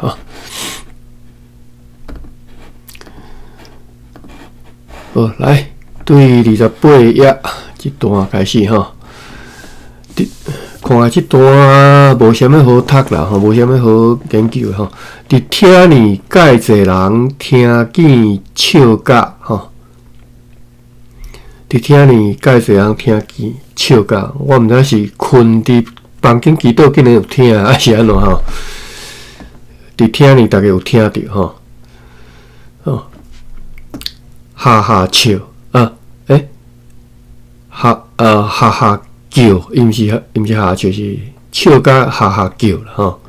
下吼。好，來，對28頁這段開始吼。看這段無啥物好讀啦，吼，無啥物好研究吼。佇聽呢，蓋濟人聽見笑甲吼。佇聽呢，蓋濟人聽見笑甲，我毋知是睏佇房間祈禱竟然有聽，抑是按怎吼？佇聽呢，逐家有聽著吼。哦，哈哈笑啊，欸，哈哈叫，伊毋是哈哈笑，是笑甲哈哈叫啦吼。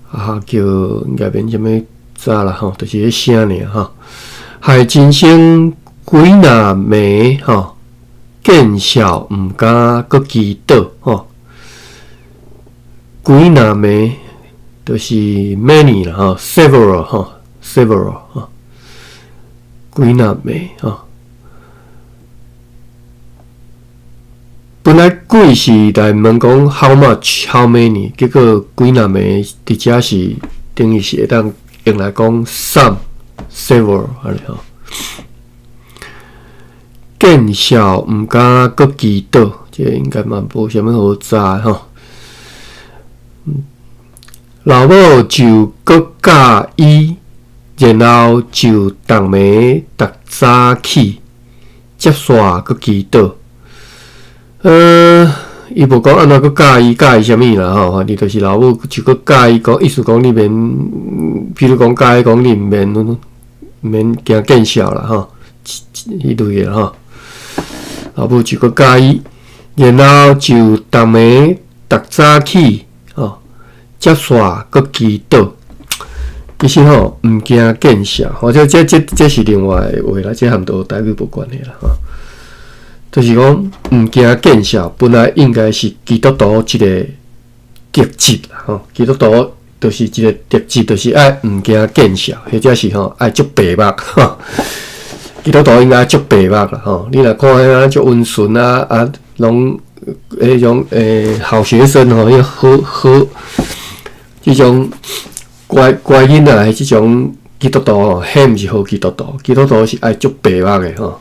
哈哈叫應該免啥物查啦吼，就是彼聲爾吼。害真生幾若暝吼，見笑毋敢閣祈禱吼。幾若暝就是 many 啦吼，several 吼，several 吼，幾若暝吼。本來幾是來問講 how much how many，結果幾若暝佇遮是等於是會當用來講 some several 按呢吼。見笑毋敢閣祈禱，這個應該嘛無啥物好查吼。老母就閣教伊，然後就逐暝逐早起，接煞閣祈禱。伊無講按怎閣教伊教伊啥物啦吼，反正就是老母就閣教伊講，意思講你免，比如講教伊講你毋免毋免驚見笑啦吼，彼類的吼。老母就閣教伊，然後就逐暝逐早起吼，接煞閣祈禱。其實吼，毋驚見笑，或者這是另外的話啦，這和台語無關係啦吼。就是講毋驚見笑，本來應該是基督徒一個特質啦吼。基督徒就是一個特質，就是愛毋驚見笑，或者是吼愛足白目吼。基督徒應該足白目啦吼。你若看彼足溫順啊啊，攏彼種好學生吼，彼好好這種乖乖囡仔的這種基督徒吼，彼毋是好基督徒。基督徒是愛足白目的吼。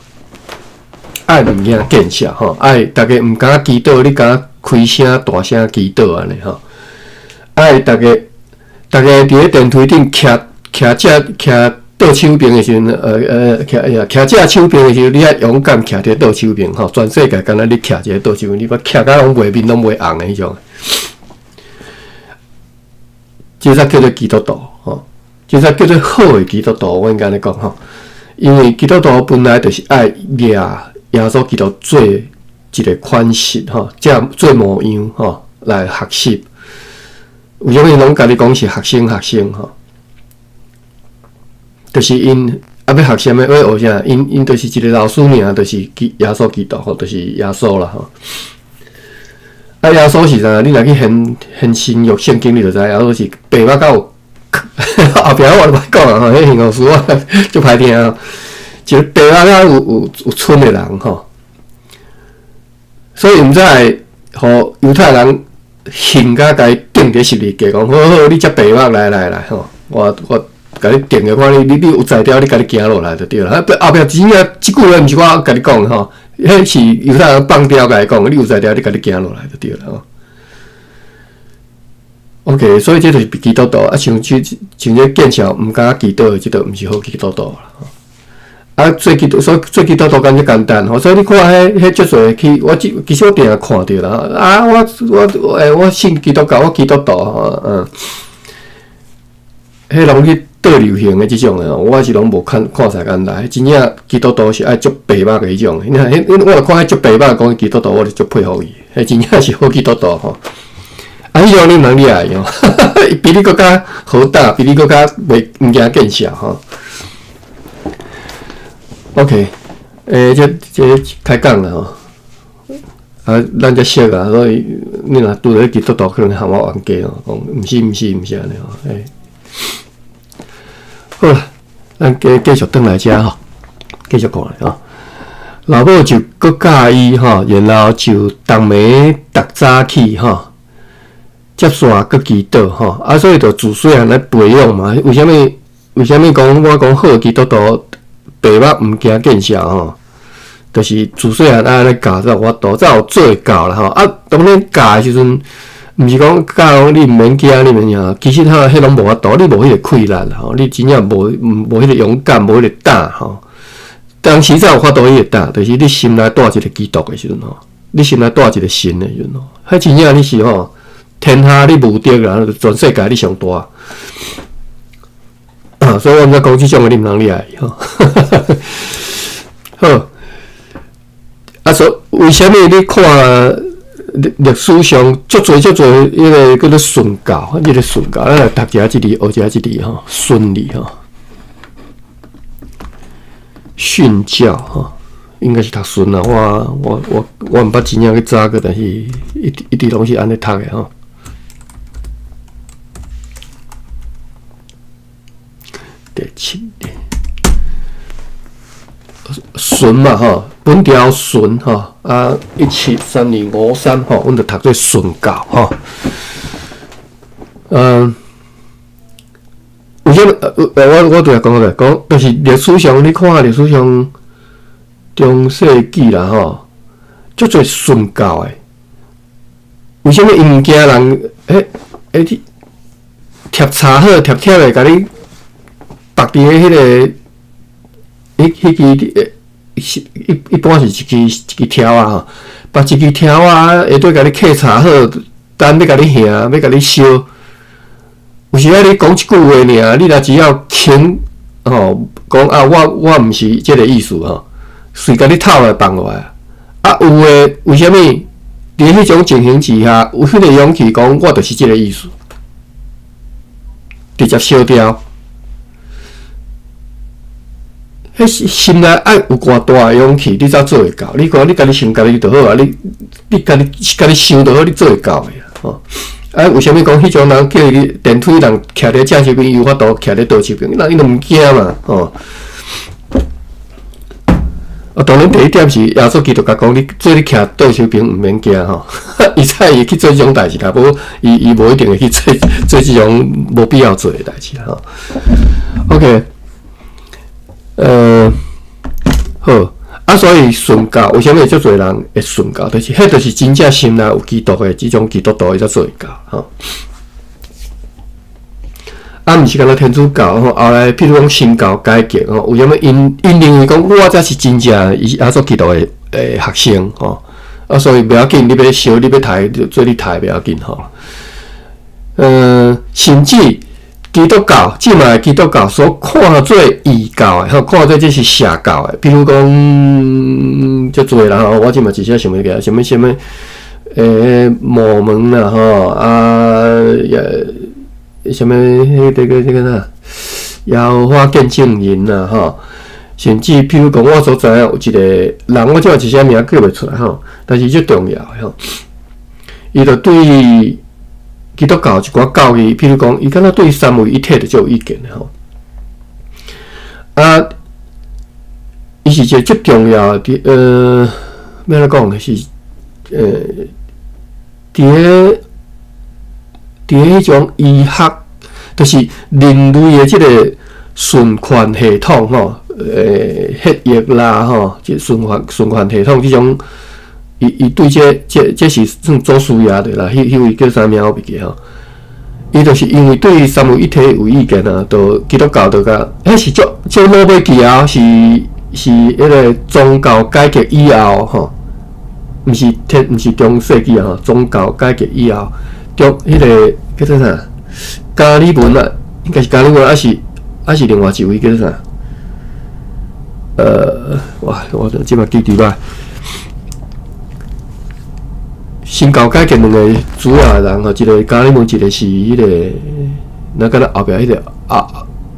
愛毋驚見笑吼，愛逐家毋敢祈禱，你敢開聲大聲祈禱按呢吼。愛逐家逐家佇咧電梯頂徛徛正徛倒手爿的時陣，徛徛正手爿的時陣，你愛勇敢徛佇倒手爿吼。全世界干焦你徛一个倒手爿，你捌徛甲攏袂面攏袂紅的彼種。這才叫做基督徒吼，這才叫做好的基督徒。我應該按呢講吼，因為基督徒本來就是愛掠耶穌基督做一個款式吼，這做模樣吼來學習。為啥物攏共你講是學生學生吼？就是𪜶啊欲學啥物，欲學啥？𪜶就是一個老師爾，就是耶穌基督吼，就是耶穌啦吼。啊，耶穌是啥？你若去掀掀新約聖經，你就知耶穌是白目到有後壁我就歹講啊吼，彼形容詞我足歹聽啊。一個白目甲有賰的人吼，所以毋才會予猶太人恨甲共伊釘佇十字架，講好好，你遮白目來來來吼，我共你釘個，看你有才調，你家己行落來就對啦。後壁真正這句話毋是我共你講的吼，彼是猶太人放刁共伊講，你有才調，你家己行落來就對啦吼。OK，所以這就是基督徒啊，像這像這見笑毋敢祈禱的，這就毋是好基督徒啦。啊，做基督，所以做基督徒敢遮簡單吼，所以你看彼彼足濟去，我其實我定定看著啦。啊，我信基督教，我基督徒吼，彼攏去倒流行的這種的，我是攏無看看在眼內。真正基督徒是愛足白目的彼種。你看，彼我若看彼足白目講基督徒，我就足佩服伊。彼真正是好基督徒吼。啊，彼種你毋通掠伊哦，伊比你閣較好膽，比你閣較袂毋驚見笑吼。OK，這開講啦吼。啊，咱遮熟啊，所以你若拄著基督徒，可能喊我冤家哦，講毋是毋是毋是按呢吼。好啦，咱繼續轉來遮吼，繼續看吼。老母就閣教伊吼，然後就逐暝逐早起吼，接煞閣祈禱吼，啊，所以就自細漢來培養嘛。為啥物？為啥物講我講好基督徒白目毋驚見笑吼？就是自細漢按呢教才有法度，才有做會到啦吼。啊，當然教的時陣，毋是講教講你毋免驚，你毋免啥，其實吼，彼攏無法度，你無彼個氣力吼，你真正無無彼個勇敢，無彼個膽吼。當時才有法度彼個膽，就是你心內帶一個基督的時陣吼，你心內帶一個神的時陣吼，彼真正你是吼，天下你無敵啦，全世界你上大。啊，所以我毋知講這種的你毋通掠伊吼。好，啊，所為啥物你看歷歷史上足濟足濟彼個叫做殉教，這個殉教，咱來讀一下這字，學一下這字吼，殉字吼，殉教吼，應該是讀殉啦。我我我我毋捌真正去查過，但是一一直攏是按呢讀的吼。第七個，殉嘛吼，本條殉吼，啊，173253吼，阮就讀做殉教吼。嗯，為啥物？我我拄才講咧，講就是歷史上，你看歷史上中世紀啦吼，足濟殉教的，為啥物伊毋驚人？彼彼貼插好貼貼的，共你縛佇咧彼個，彼彼支是一一般是一支一支柱仔吼，縛一支柱仔，下底共你刻插好，等欲共你刑，欲共你燒。有時仔你講一句話爾，你若只要肯吼講啊，我我毋是這個意思吼，隨共你套來放落來。啊，有的為啥物佇彼種情形之下，有彼個勇氣講，我就是這個意思，直接燒掉。彼是心內愛有偌大的勇氣，你才做會到。你看，你家己想家己就好啊，你你家己家己想就好，你做會到的吼。啊，為啥物講彼種人叫伊電梯人徛佇正手邊，伊有法度徛佇倒手邊？人伊就毋驚嘛，吼。啊，當然第一點是耶穌基督共講，你做你徛倒手邊毋免驚吼。伊才會去做這種代誌啦，無伊伊無一定會去做做這種無必要做的代誌啦吼。OK。好，啊，所以殉教為啥物足濟人會殉教？就是彼就是真正心內有基督的這種基督徒，伊才做會到吼。啊，毋是干焦天主教吼，後來譬如講新教改革吼，為啥物𪜶𪜶認為講我才是真正伊耶穌基督的的學生吼？啊，所以袂要緊，你欲燒，你欲刣，做你刣袂要緊吼。甚至基督教，這擺基督教所看做異教的，吼，看做這是邪教的。比如講，足濟啦吼，我這擺一時想袂起來，啥物啥物，摩門啦吼，啊，也啥物彼個這個這個啥，耶和華見證人啦吼，甚至譬如講，我所知影有一個人，我這擺一時名叫袂出來吼，但是足重要的吼，伊就對基督教一寡教義，譬如講，伊敢若對三位一體就足有意見的吼。啊，伊是一個足重要的，欲按怎講是，佇咧佇咧彼種醫學，就是人類的這個循環系統吼，血液啦吼，這循環循環系統這種，伊伊對這這這是算祖師爺的啦，彼彼位叫啥名我袂記吼。伊就是因為對三位一體有意見啊，就基督教就共，彼是足足老尾期啊，是是彼個宗教改革以後吼，毋是天毋是中世紀啊吼，宗教改革以後，中彼個叫做啥？加爾文啊，應該是加爾文，抑是抑是另外一位叫做啥？哇，我這擺記佇歹。新教改革兩個主要的人吼，一個加爾文，一個是彼個，那敢若後壁彼個啊，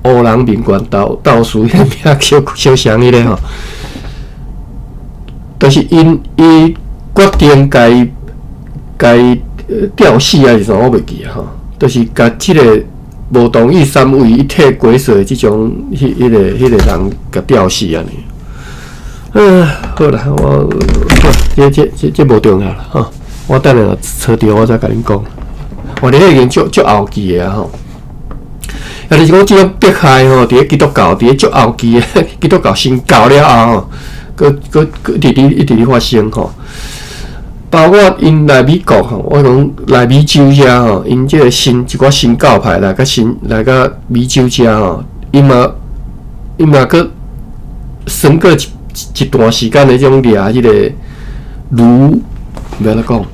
烏人民權鬥鬥士，彼個名小小像彼個吼。但是𪜶伊決定共伊共伊吊死抑是啥，我袂記啊吼。就是共這個無同意三位一體假說的這種，彼彼個彼個人共吊死按呢。嗯，好啦，我這這這這無重要啦，吼。我等下找著我再共恁講。哇，你已經足足後期的啊吼。啊，就是講這種迫害吼，佇咧基督教，佇咧足後期的基督教新教了後吼，閣閣閣一直咧一直咧發生吼。包括𪜶來美國吼，我講來美洲遮吼，𪜶這个新一寡新教派來較新來到美洲遮吼，𪜶嘛𪜶嘛閣算過一一段時間的這種掠這个驢，欲按怎講？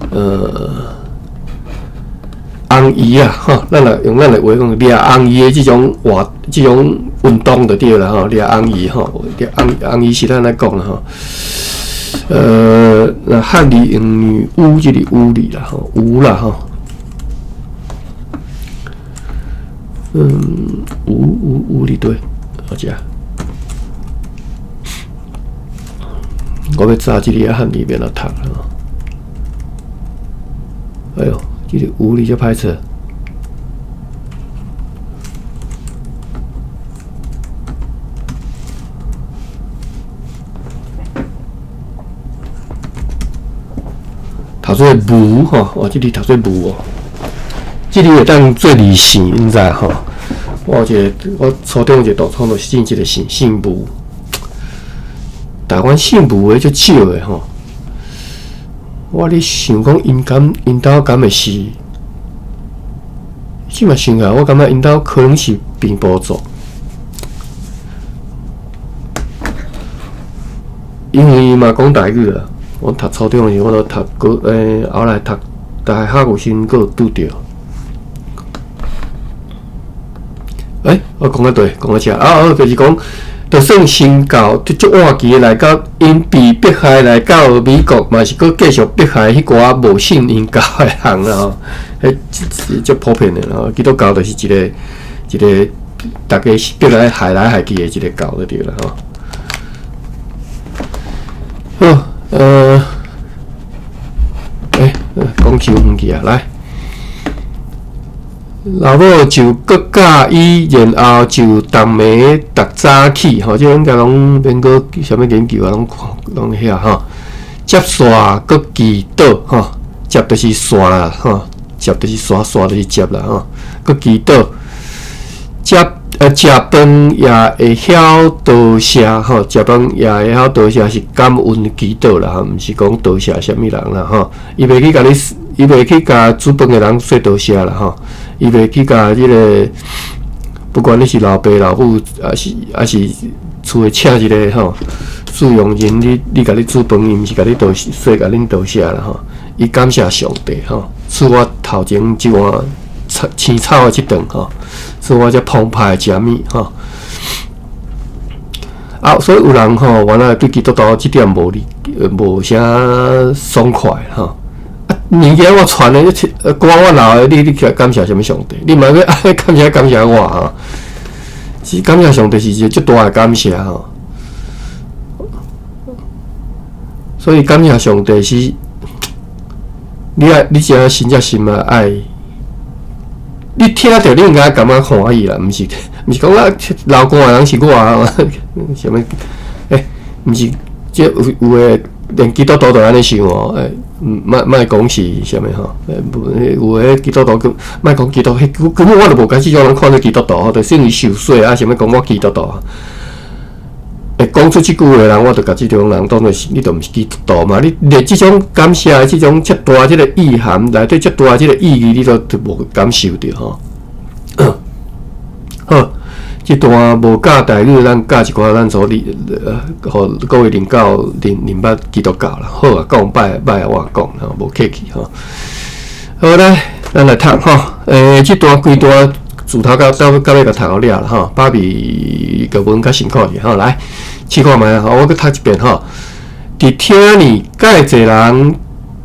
紅衣啊，吼，咱來用咱的話講，掠紅衣的這種活，這種運動就對啦，吼，掠紅衣吼，掠紅紅衣是咱來講啦，吼。那漢字用女巫這個巫字啦，吼，巫啦，吼。巫巫巫字對，好食。我欲查這个漢字欲按怎讀吼。哎喲，這个巫字遮歹册。讀做無吼，哦，這字讀做無哦，這字會當做字姓，你知吼？我有一个，我初中有一个同窗，就是姓這个姓，姓吴。台灣姓吳的足少的吼。我咧想講，𪜶敢𪜶兜敢會是？這馬想起來，我感覺𪜶兜可能是平埔族，因為嘛講台語啦。我讀初中的時，我都讀過，後來讀大學有時閣有拄著。我講得對，講得正。啊，就是講，就算新教，就足晚期來到，𪜶被迫害來到美國，嘛是閣繼續迫害彼寡無信𪜶教的人啦吼。彼足普遍的啦。基督教就是一个一个，逐家逼來害來害去的一个教就對啦吼。好。講傷遠去啊！來，老母就閣教伊，然後就逐暝逐早起，吼，這應該攏免閣啥物研究啊，攏攏遐吼。接線閣祈禱，吼，接就是線啦，吼，接就是線，線就是接啦，吼，閣祈禱，接。食飯也會曉多謝吼，食飯也會曉多謝是感恩祈禱啦，吼，毋是講多謝啥物人啦，吼。伊袂去共你，伊袂去共煮飯的人說多謝啦，吼。伊袂去共這个，不管你是老爸老母，抑是抑是厝的請一个吼，使用人，你你共你煮飯，伊毋是共你多說共恁多謝啦，吼。伊感謝上帝吼，賜我頭前這碗草青草的這頓吼。賜我遮澎湃的食物吼，啊，所以有人吼，原來對基督徒這點無理，無啥爽快吼。啊，物件我傳的，歌我留的，你你去感謝啥物上帝？你莫閣感謝感謝我吼。是感謝上帝是一個足大的感謝吼。所以感謝上帝是，你愛你真心才心啊愛。你聽著，你應該感覺歡喜啦，毋是毋是講啊，流汗的人是我啊，啥物？毋是，這有有的連基督徒都按呢想哦，莫莫講是啥物吼？有的基督徒佮莫講基督，根本我就無共這種人看做基督徒，就算伊受洗啊，啥物講我基督徒，會講出這句話的人，我就共這種人當做是，你就毋是基督徒嘛？你連這種感謝的這種遮大這个意涵，內底遮大這个意義，你都無感受著吼。好，這段無教台語，咱教一寡咱所理，予各位領教認認捌基督教啦。好啊，講歹歹我講吼，無客氣吼。好來，咱來讀吼。這段規段自頭到到到尾共讀予了啦吼。芭比個文較辛苦咧吼，來試看覓吼，我閣讀一遍吼。佇聽呢，蓋濟人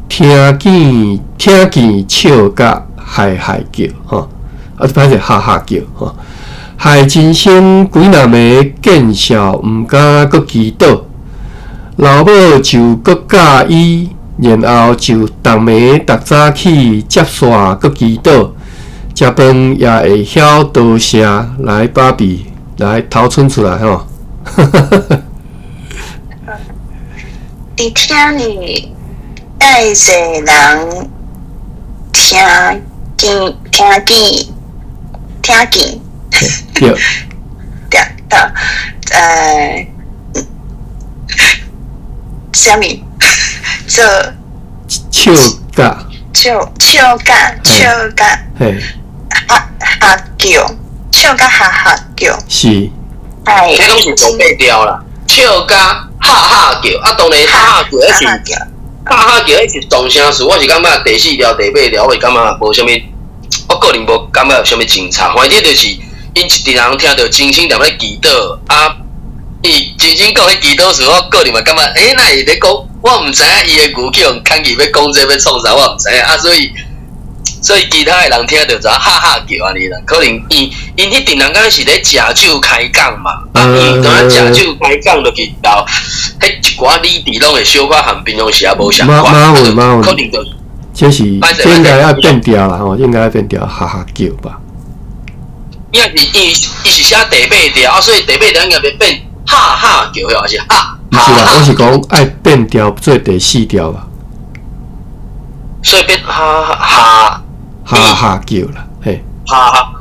聽見聽見笑甲害害叫吼，啊，歹勢哈哈叫吼。害真生幾若暝見笑，毋敢閣祈禱。老母就閣教伊，然後就逐暝逐早起接線閣祈禱，食飯也會曉多謝。來，芭比，來頭伸出來吼。佇聽呢，蓋濟人聽聽聽見聽見，對，對對，啥物做笑甲，笑笑甲笑甲，哈哈叫，笑甲哈哈叫，是，哎，這攏是無變調啦，笑甲哈哈叫，啊，當然哈哈叫彼是哈哈叫，彼是動聲詞，我是感覺第四調、第八調，我是感覺無啥物，我個人無感覺有啥物真差，反正就是𪜶一陣人聽著真心踮咧祈禱，啊，伊真心講彼祈禱時，我個人嘛感覺，欸，哪會咧講？我毋知影伊的語氣用牽去欲講這欲創啥，我毋知影啊，所以其他的人聽著就哈哈叫按呢啦，可能伊𪜶彼陣人敢若是咧食酒開講嘛，啊，伊當食酒開講落去，然後彼一寡理智攏會小可和平常時也無相關，可能就這是這應該愛變調啦吼，應該愛變調哈哈叫吧。伊是伊伊是寫第八調啊，所以第八調應該變變哈哈叫，還是哈？毋是啦，我是講愛變調做第四調吧。所以變哈哈哈哈叫啦，嘿，哈哈。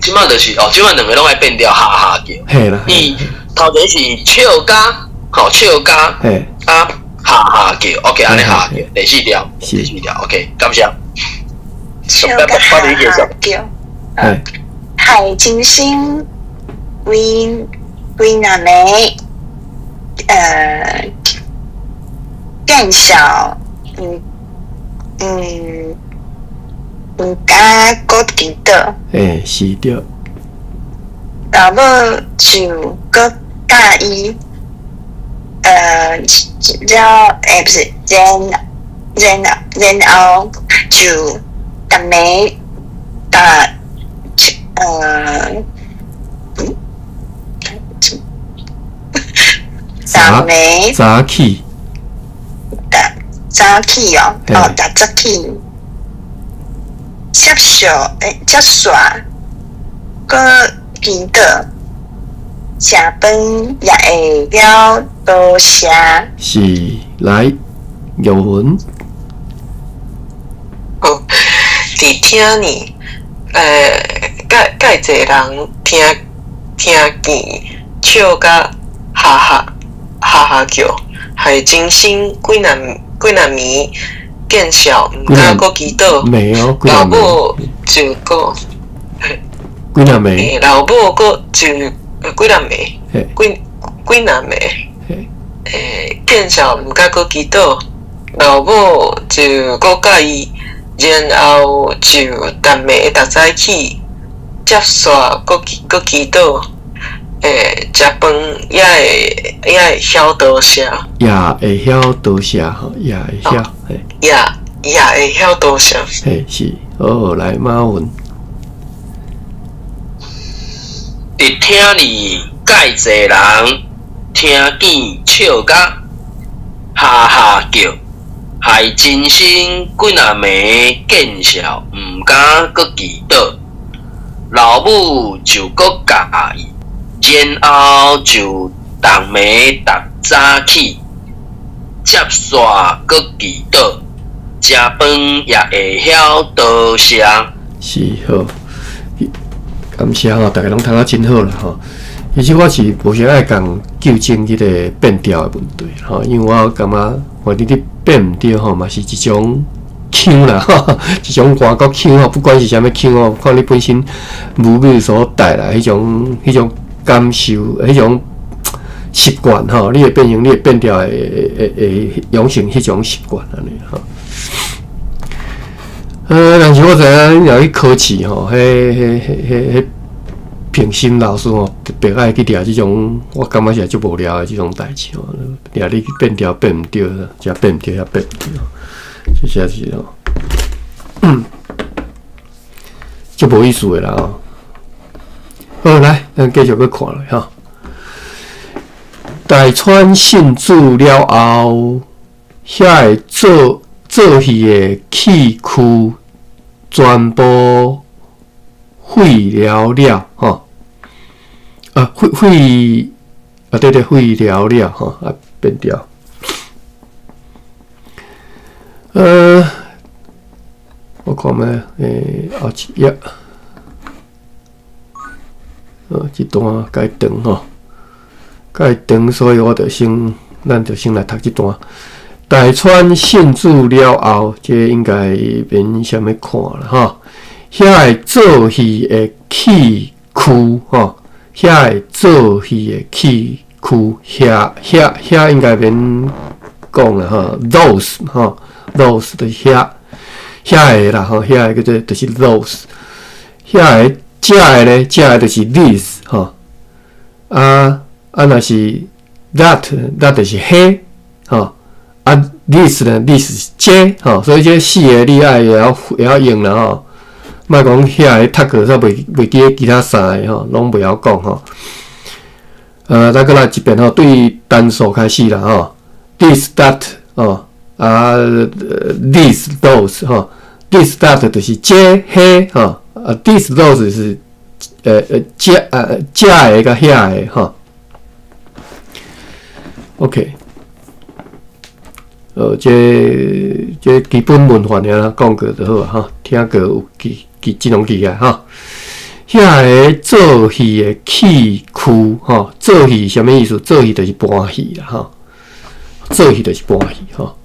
這擺就是哦，這擺兩个攏愛變調哈哈叫。嘿啦，伊頭前是笑甲，吼笑甲，嘿啊哈哈叫，OK，按呢哈哈叫，第四調，第四調，OK，感謝。笑甲哈哈叫，嘿，害真心為為若暝，見笑，毋敢閣祈禱。欸，是對。老母就閣教伊，了，欸，不是，然然然後就逐暝逐，逐暝早起，逐早起哦，哦，逐早起，接受，欸，接煞，閣祈禱，食飯也會曉多謝。是，來，玉文。哦，佇聽呢，蓋濟人聽聽見笑甲哈哈哈哈叫，害真心幾若幾若暝見笑，毋敢閣祈禱。老母就閣幾若暝，老母閣就幾若暝，幾幾若暝，見笑毋敢閣祈禱，老母就閣教伊，然後就逐暝逐早起，接煞閣閣祈禱，食飯也會也會曉多謝，也會曉多謝吼，也會曉，也也會曉多謝，嘿，是，好，來馬雲。佇聽呢，蓋濟人聽見笑甲哈哈叫，害真心幾若暝見笑，毋敢閣祈禱，老母就閣教伊，然後就逐暝逐早起，接煞閣祈禱，食飯也會曉多謝。是好。感謝吼，大家攏讀得真好啦吼。其實我是無啥愛共糾正彼個變調的問題吼，因為我感覺反正你變毋對吼，嘛是一種腔啦，一種外國腔吼，不管是啥物腔吼，看你本身母語所帶來彼種彼種感受，彼種習慣吼，你會變成你會變調，會會會養成彼種習慣按呢吼。但是我知影你若去考試吼，彼彼彼彼彼評審老師吼，特別愛去掠這種，我感覺是足無聊的這種代誌吼，掠你變調變毋對，遮變毋對，遐變毋對，這實在是吼，足無意思的啦吼。好，來，咱繼續閣看落吼。大川信主了後，遐個做做戲的器具全部廢了了吼，啊廢廢啊對對廢了了吼啊變調。我看覓，後一頁，這段較長吼，較長，所以我就先，咱就先來讀這段。大川信主了後，這應該免啥物看啦吼。遐个做戲的戲區吼，遐个做戲的戲區，遐遐遐應該免講啦吼，those 吼，those 就是遐遐个啦吼，遐个叫做就是 those，遐个這个咧，這个就是 this 吼，啊啊，若是 that，that 就是彼吼。啊，this 呢？this 是這吼，所以這四个你愛會曉會曉用啦吼。莫講遐個讀過，煞袂記得其他三个吼，攏袂曉講吼。咱閣來一遍吼，對單數開始啦吼。this that 吼，啊，these those 吼，this that 就是這彼吼，啊，these those 是這這个佮遐个吼。OK。這基本文法爾講過就好啊，吼，聽過有記記這攏記起來吼。遐个做戲的戲區吼，做戲啥物意思？做戲就是搬戲啦，吼。做戲就是搬戲吼。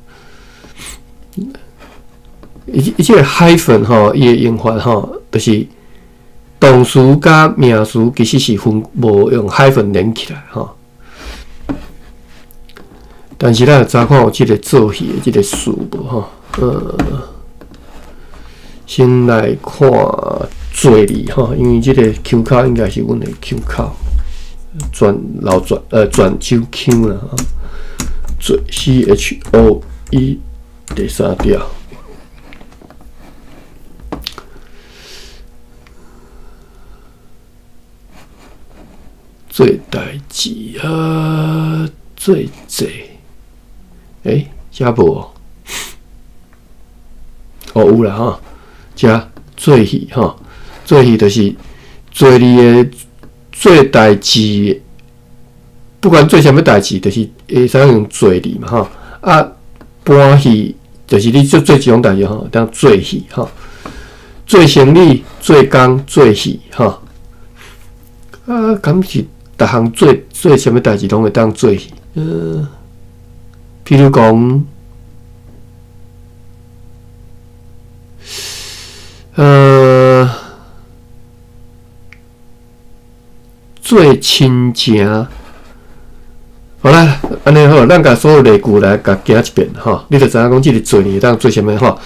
伊這個 hyphen 吼，伊的用法吼，就是動詞佮名詞其實是分無用 hyphen 連起來吼。但是咱查看有這個做戲的這個詞無吼？先來看做字吼，因為這個腔口應該是阮的腔口，轉老轉轉手腔啦吼。做 CHOE 第三條，做代誌啊，做濟。欸，遮無哦，有啦吼，遮做戲吼，做戲就是做字的做代誌，不管做啥物代誌，就是會使用做字嘛吼。啊，搬戲就是你做做這種代誌吼，當做戲吼，做生理、做工、做戲吼。啊，敢是逐項做做啥物代誌攏會當做戲？譬如講，做親情，好啦，按呢好，咱共所有例句來共行一遍吼，你就知影講這个做會當做啥物吼。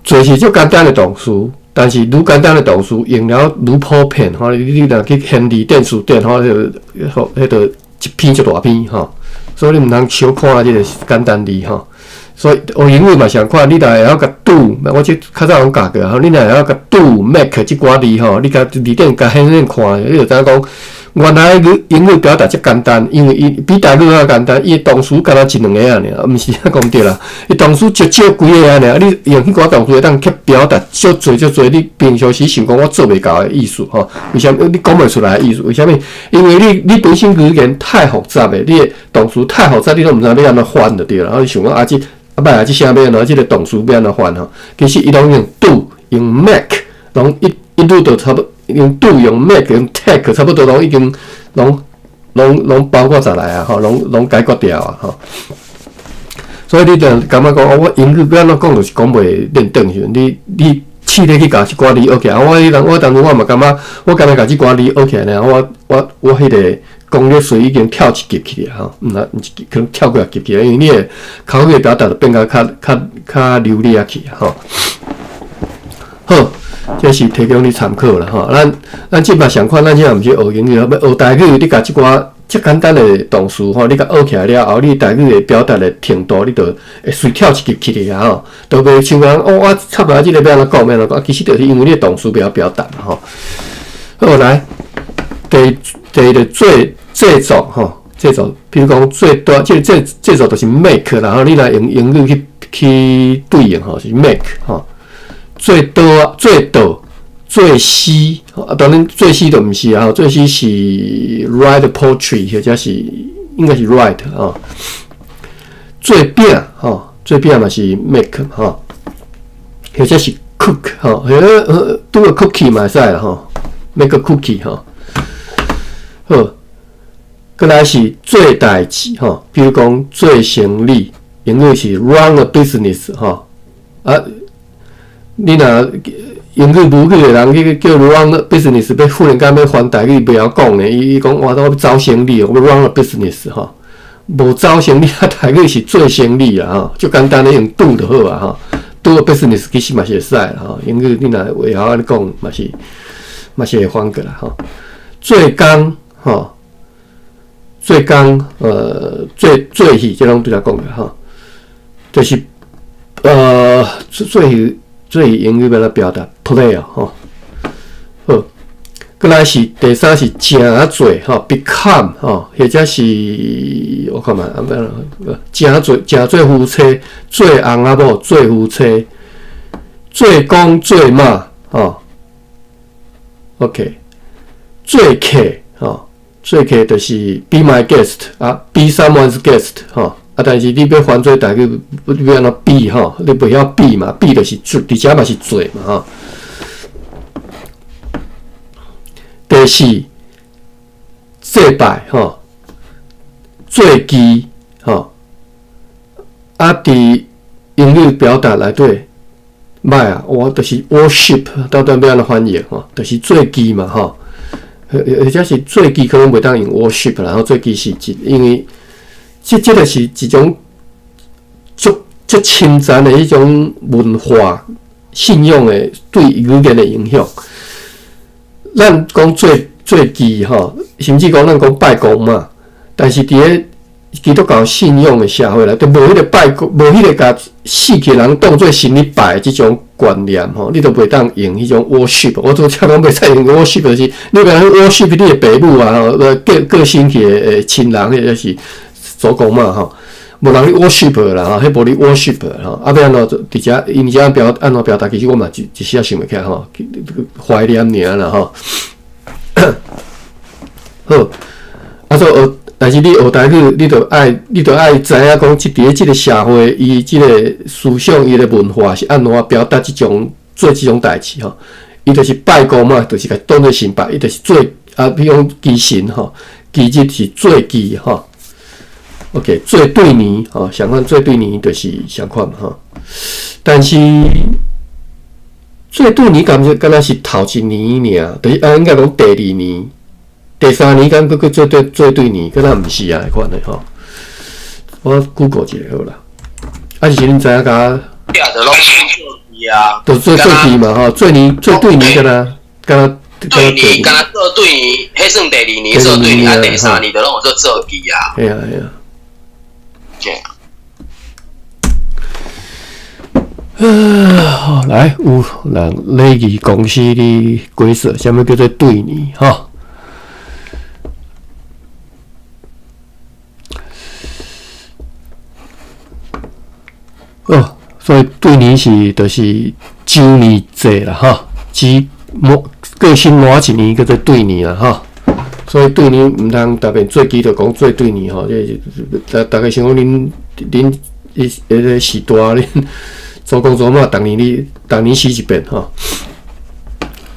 做是足簡單的動詞，但是愈簡單的動詞用了愈普遍吼。你若去亨利電辭典吼，彼个一篇足大篇吼。所以你毋通小看這个簡單字吼。所以學英語嘛相款，你若會曉共 do，我這較早攏教過吼。你若會曉共 do make 這寡字吼，你共字典共顯顯看，你就知影講，原來英語表達遮簡單，因為伊比台語較簡單，伊的動詞敢若一兩个爾，毋是遐講對啦。伊動詞少少幾个爾，你用彼寡動詞會當去表達足濟足濟，你平常時想講我做袂到的意思吼。為啥物你講袂出來的意思？為啥物？因為你本身語言太複雜的，你的動詞太複雜，你攏毋知影欲按怎翻就對啦。你想講啊，這啊䆀啊，這啥欲按怎？這个動詞欲按怎翻吼？其實伊攏用 do 用 make，攏一一路都差不多。用 do 用 make 用 take，差不多攏已經攏包括在內啊，吼，攏攏解決掉啊，吼。所以你就感覺講，我英語欲按怎講，就是講袂練轉時陣，你試咧去共這寡字學起來。我彼陣我當初我嘛感覺，我敢若共這寡字學起來爾，我彼个攻略水已經跳一級去啊，吼，毋若毋是可能跳幾仔級去啊，因為你的口語表達就變甲較較較流利啊去啊，吼。好。這是提供你參考啦，吼。咱咱這擺相款，咱這毋是學英語，欲學台語，你共這寡遮簡單的動詞吼，你共學起來了後，你台語的表達的程度，你就會隨跳一級起來啊，吼。就袂像講哦，我差不多這個欲按怎講，欲按怎講，其實就是因為你的動詞袂曉表達嘛，吼。好，來，第第一个做製作吼，製作，比如講做大，這這製作就是 make 啦，吼，你來用英語去去對應吼，是 make 吼。做刀、做刀、做詩，啊，當然做詩就毋是啊，做詩是 write poetry，或者是應該是 write 啊。做餅吼，做餅嘛是 make 吼，或者是 cook 吼，彼個 do a cookie 嘛會使啦吼，make a cookie 吼。好，閣來是做代誌吼，比如講做生理，英語是 run a business 吼。啊，你若英語母語的人去叫 run a business，欲忽然間欲翻台語袂曉講呢，伊伊講哇，我欲走生理，我欲 run a business 吼，無走生理啊，台語是做生理啊吼，足簡單的用 do 就好啊吼，do a business 其實嘛是會使啦吼，英語你若會曉按呢講嘛是嘛是會翻過來吼，做工吼，做工做做戲，這攏拄才講過吼，就是做戲做戲英語欲按怎表達 play 啊吼，好，閣來是第三是成做吼，become 吼，或者是我看覓啊，欲成做成做夫妻，做翁仔某，做夫妻，做公做媽吼，OK，做客吼，做客就是 be my guest 啊，be someone's guest 吼。啊，但是你欲翻做台語，你欲按怎 be 吼？你袂曉 be 嘛？be 就是做，佇遮嘛是做嘛吼。第四，祭拜吼，做機吼。啊，佇英語表達內底，歹啊，我就是 worship，到底欲按怎翻譯吼？就是做機嘛吼。或或者是做機可能袂當用 worship，然後做機是一，因為。這這個是一種足足深層的彼種文化信仰的對語言的影響。咱講做做祭吼，甚至講咱講拜公媽，但是佇咧基督教信仰的社會內底，無彼個拜公，無彼個共死去人當做神咧拜的這種觀念吼，你都袂當用彼種 worship。我拄才講袂使用 worship，就是你欲 worship 你的爸母啊，吼，過過身去的親人，或者是祖公媽吼，無人咧 worship 啦吼，彼無咧 worship 吼，啊欲按怎佇遮𪜶遮表按怎表達，其實我嘛一一時仔想袂起來吼，懷念爾啦吼。好，啊所以學，但是你學台語，你著愛知影講，這佇咧這个社會，伊這个思想，伊的文化是按怎表達這種做這種代誌吼。伊就是拜公媽，就是共當做神拜，伊就是做啊，比如講祭神吼，祭日是做祭吼。OK，做對年吼，相款做對年就是相款吼。但是做對年敢是敢若是頭一年爾，就是啊，應該講第二年、第三年敢閣閣做對做對年，敢若毋是啊，款的吼。我 Google 一下好啦。啊，是恁知影共？對啊，就攏做祭啊，就做做祭嘛吼，做年做對年敢若敢若。對年敢若做對年，彼算第二年做對年，啊，第三年就攏有做做祭啊。嘿啊嘿啊。啊，來有人禮儀公司的規則，啥物叫做對年？吼？哦，所以對年是就是周年制啦，吼，只滿過身滿一年叫做對年啦，吼。所以對年毋通特別做記就講做對年吼，這大大家想講恁恁彼彼個時代恁祖公祖媽逐年你逐年死一遍吼。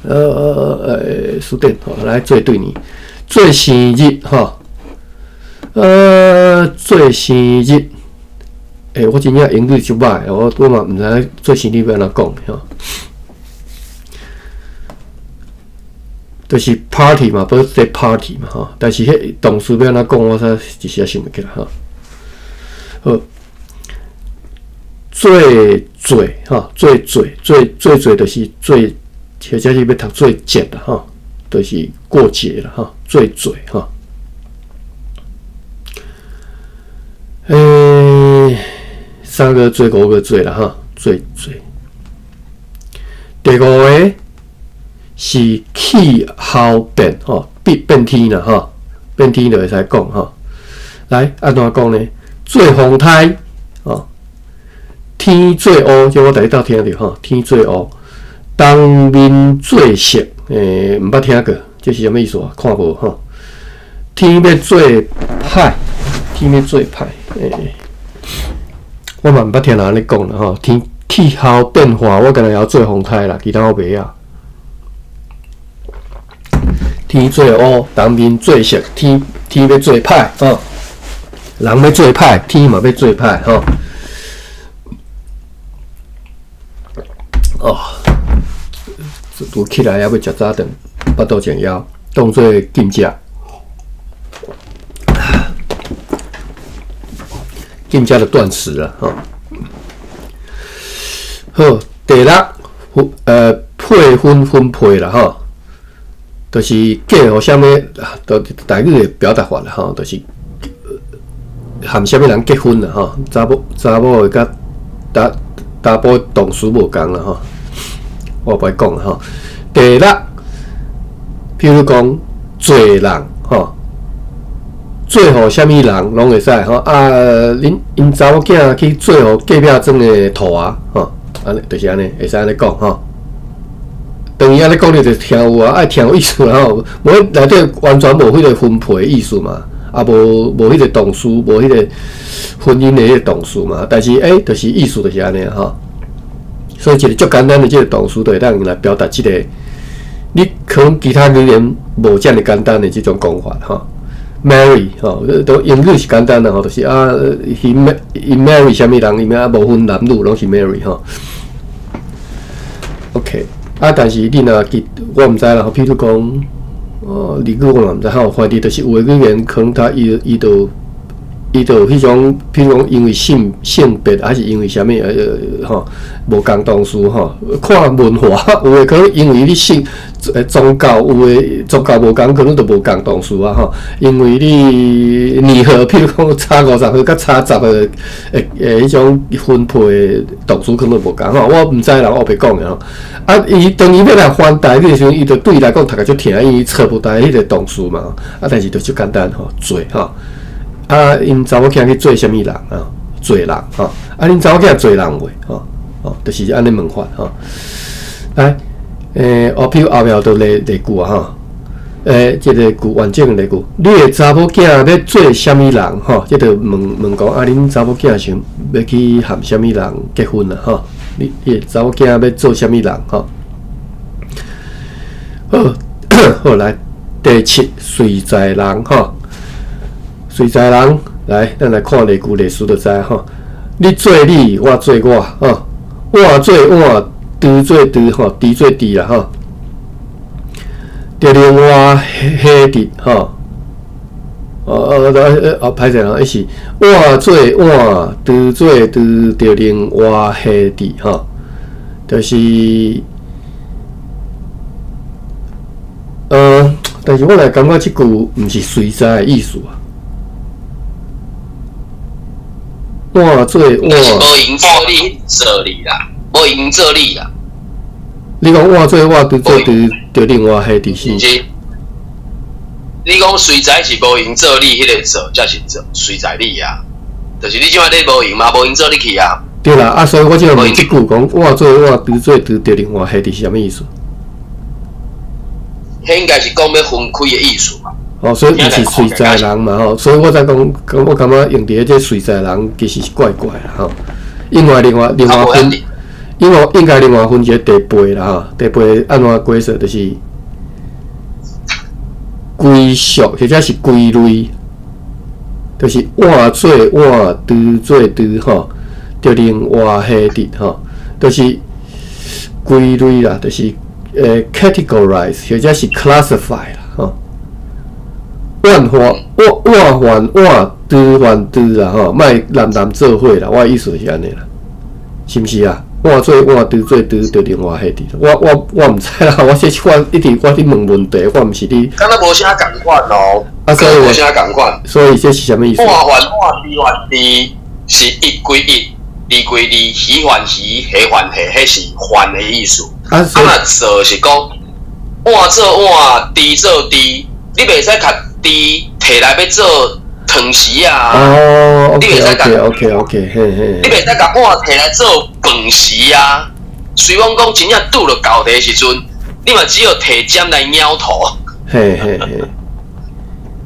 書店吼來做對年，做生日吼，做生日，欸，我真正英語足歹，我我嘛毋知影做生日欲按怎講吼。就是 party 嘛，birthday party 嘛，吼。但是彼動詞欲按怎講，我才一時仔想袂起來吼。好，做做吼，做做做做做，就是做，或者是欲讀做節啦，吼，就是過節啦，吼，做做吼。欸，三個做，五個做啦，吼，做做。第五个是氣候變吼，變變天啦吼，變天就會使講吼。來，按怎講呢？做風颱吼，天做烏，這我逐日兜聽著吼，天做烏，東面做色，欸，毋捌聽過，這是啥物意思啊？看無吼。天欲做歹，天欲做歹，欸，我嘛毋捌聽人按呢講啦吼。天氣候變化，我敢若會曉做風颱啦，其他我袂曉。天做烏，人面做色，天天欲做歹吼，人欲做歹，天嘛欲做歹吼。哦，拄起來猶欲食早頓，腹肚真枵，當做禁食，禁食就斷食啦吼。好，第六，配婚分配啦吼，就是嫁予啥物，都台語的表達法啦吼，就是和啥物人結婚啦吼，查某查某的佮查查埔動詞無仝啦吼，我無愛講啦吼。第六，譬如講做人吼，做予啥物人攏會使吼啊，恁𪜶查某囝去做予隔壁莊的兔仔吼。按呢，就是按呢，會使按呢講吼。當伊按呢講，你就聽有啊，愛聽有意思啦吼。無內底完全無彼個分配的意思嘛，也無無彼個動詞，無彼個婚姻的彼個動詞嘛。但是欸，就是意思就是按呢吼。所以一個足簡單的這個動詞，就會當用來表達這個。你可能其他語言無遮爾簡單的這種講法吼。Marry 吼，都英語是簡單的吼，就是啊，he marry 啥物人，伊啊無分男女，攏是 marry 吼。OK，啊，但是你若記，我毋知啦，譬如講，哦，日語我嘛毋知吼，反正就是有的語言可能他伊伊就伊就有彼種，譬如講因為性性別，還是因為啥物吼，無仝動詞吼，看文化，有的可能因為你信宗教，有的宗教無仝，可能就無仝動詞啊吼。因為你年歲，譬如講差50歲佮差10歲的彼種分配的動詞可能無仝吼。我毋知啦，我白講的吼。啊，伊當伊欲來翻台語的時陣，伊就對伊來講讀個足疼，因為揣無著彼個動詞嘛。啊，但是就足簡單吼，做吼。啊，𪜶查某囝去做啥物人啊？做人吼。啊，恁查某囝做人袂吼？哦，就是按呢問法吼。來，哦，譬如後壁就例例句啊吼。這個句完整的例句，你的查某囝欲做啥物人吼？這就問問講啊，恁查某囝想欲去和啥物人結婚啊？吼，你你的查某囝欲做啥物人吼？好，好來，第七隨在人吼，隨在人來，咱來看例句例詞就知吼。你做你，我做我，吼，碗做碗，豬做豬，吼，豬做豬啦，吼。著另外彼佇吼，哦哦哦哦，歹勢啦，彼是碗做碗，豬做豬，著另外彼佇吼，就是，但是我來感覺這句毋是隨在的意思啊。碗做碗，無閒做你做你啦，無閒做你啦。你講碗做碗，豬做豬，著另外彼佇是。你講隨在是無閒做你，彼個做才是做隨在你啊，就是你這擺你無閒嘛，無閒做你去啊。對啦，啊，所以我這問這句講碗做碗，豬做豬，著另外彼佇是啥物意思？彼應該是講欲分開的意思嘛。哦，所以毋是隨在人嘛吼，所以我才講，我感覺用佇這隨在人其實是怪怪啦吼。另外另外另外分，因為應該另外分一個第八啦吼，第八按怎解釋就是歸屬或者是歸類，就是碗做碗，豬做豬吼，著另外彼佇吼，就是歸類啦，就是categorize 或者是 classify 啦吼。碗換碗碗換碗，豬換豬啦吼，莫男男做伙啦，我的意思是按呢啦，是毋是啊？碗做碗，豬做豬，著另外彼佇。我我我毋知啦，我這我一直我佇問問題，我毋是佇。敢若無啥仝款哦。啊，所以無啥仝款。所以這是啥物意思？碗換碗，豬換豬，是一歸一，二歸二，魚換魚，蝦換蝦，彼是換的意思。啊，啊，若做是講碗做碗，豬做豬，你袂使共豬提來欲做湯匙啊！哦，你袂使共，OK，OK，OK，嘿嘿，你袂使共碗提來做飯匙啊！雖罔講真正拄著厚的時陣，你嘛只有提針來拗頭。嘿嘿嘿。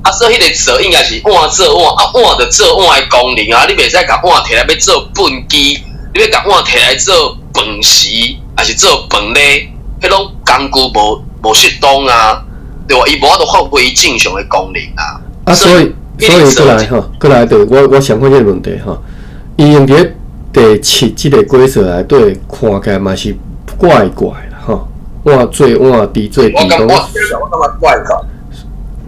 啊，所以彼個做應該是碗做碗，啊碗著做碗的功能啊，你袂使共碗提來欲做畚箕。你欲共碗提來做飯匙，抑是做飯禮，彼攏工具無適當啊，對無？伊無法度發揮正常的功能啊。啊，所以閣來吼，閣來就我想看這個問題吼，伊用佇第七這个鬼數內底看起來嘛是怪怪啦吼，碗做碗，豬做豬。我感覺怪怪。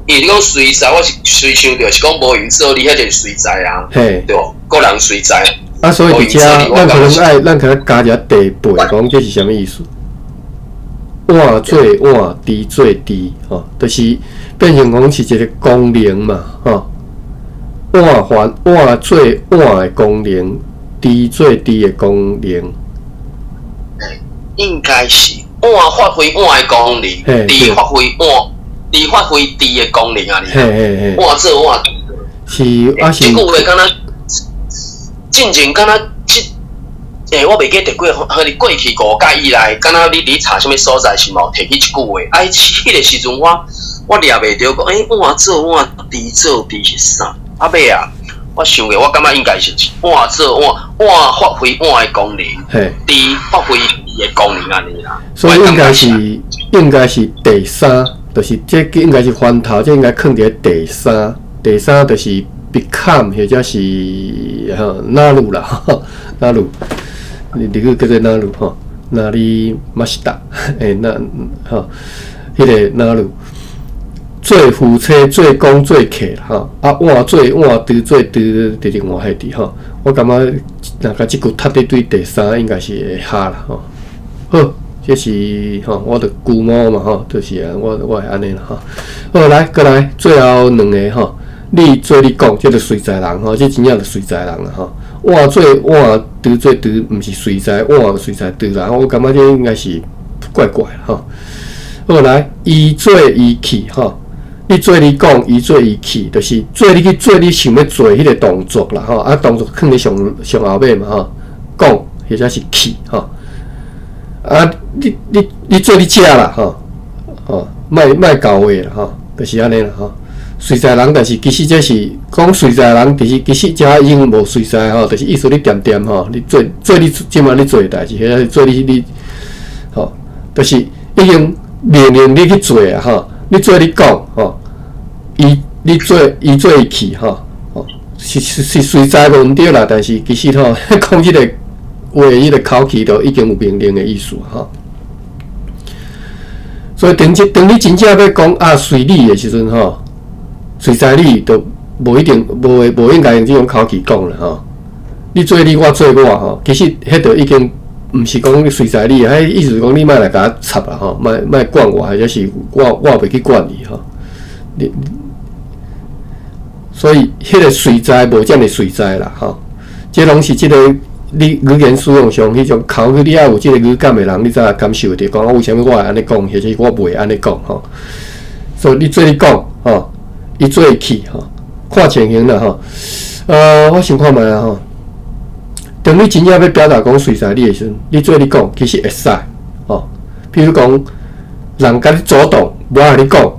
伊你講隨在，我是隨想著是講無閒做你，彼就是隨在啊，對無？個人隨在。啊，所以佇遮，咱可能愛，咱可能加一下第八，講這是啥物意思？碗做碗，豬做豬，吼，就是變成講是一個功能嘛，吼。碗還碗做碗的功能，豬做豬的功能。應該是碗發揮碗的功能，豬發揮碗，豬發揮豬的功能啊！碗做碗，是啊是。這句話敢若進前敢若這，我袂記得過，彼過去五屆以來，敢若你佇查啥物所在是嘛有提起這句話？啊，彼個時陣我掠袂著，講碗做碗，豬做豬是啥？啊尾啊，我想過，我感覺應該是碗做碗，碗發揮碗的功能，豬發揮豬的功能按呢啦。所以應該是第三，就是這應該是翻頭，這應該囥佇第三，第三就是 become 或者是吼なる啦，なる，你這個叫做なる吼，なりました，那吼，彼個なる。做夫妻做公做客吼，啊碗做碗，豬做豬，佇另外彼佇吼。我感覺若共這句讀佇對第三應該是會合啦吼。好，這是吼，我著估摸嘛吼，就是啊，我會按呢啦吼。好，來閣來最後兩个吼，你做你講，這就隨在人吼，這真正就隨在人啦吼。碗做碗，豬做豬，毋是隨在碗隨在豬啦。我感覺這應該是怪怪吼。好，來，伊做伊去吼。你做你講，伊做伊去，就是做你去做你想欲做彼个動作啦吼，啊動作囥佇上上後尾嘛吼，講或者是去吼，啊你做你食啦吼，吼莫莫搞話啦吼，就是按呢啦吼。隨在人，但是其實這是講隨在人，其實遮已經無隨在吼，就是意思你恬恬吼，你做做你這馬咧做的代誌，或者是做你吼，就是已經命令你去做啊吼。你做你講吼，伊你做伊做伊去吼，吼是隨在無毋對啦，但是其實吼講這个話，彼个口氣都已經有命令的意思吼。所以當你真正欲講啊隨你的時陣吼，隨在你都無一定無應該用這種口氣講啦吼。你做你，我做我吼，其實彼就已經。毋是講隨在你，彼意思講你莫來共我插啦吼，莫莫管我，或者是我袂去管你吼。你所以彼个隨在無遮爾隨在啦吼，這攏是這个你語言使用上彼種口語，你愛有這个語感的人，你才會感受著講，為啥物我會按呢講，或者我袂按呢講吼。所以你做你講吼，伊做伊去吼，看情形啦吼。我想看覓啊吼。當你真正欲表達講隨在你的時陣，你做你講其實會使，吼。比如講，人共你阻擋，無愛你講，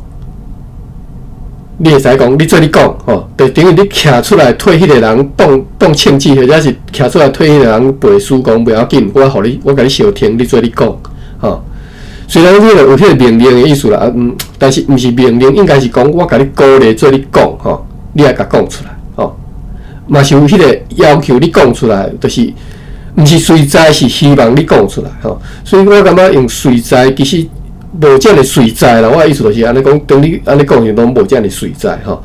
你會使講，你做你講，吼，就等於你徛出來替彼个人擋擋槍子，或者是徛出來替彼个人背書，講袂要緊，我予你，我共你相挺，你做你講，吼。雖然彼个有彼个命令的意思啦，但是毋是命令，應該是講我共你鼓勵做你講，吼，你愛共講出來。嘛是有彼个要求你講出來，就是毋是隨在，是希望你講出來吼。所以我感覺用隨在，其實無遮爾隨在啦。我的意思就是按呢講，當你按呢講時，攏無遮爾隨在吼。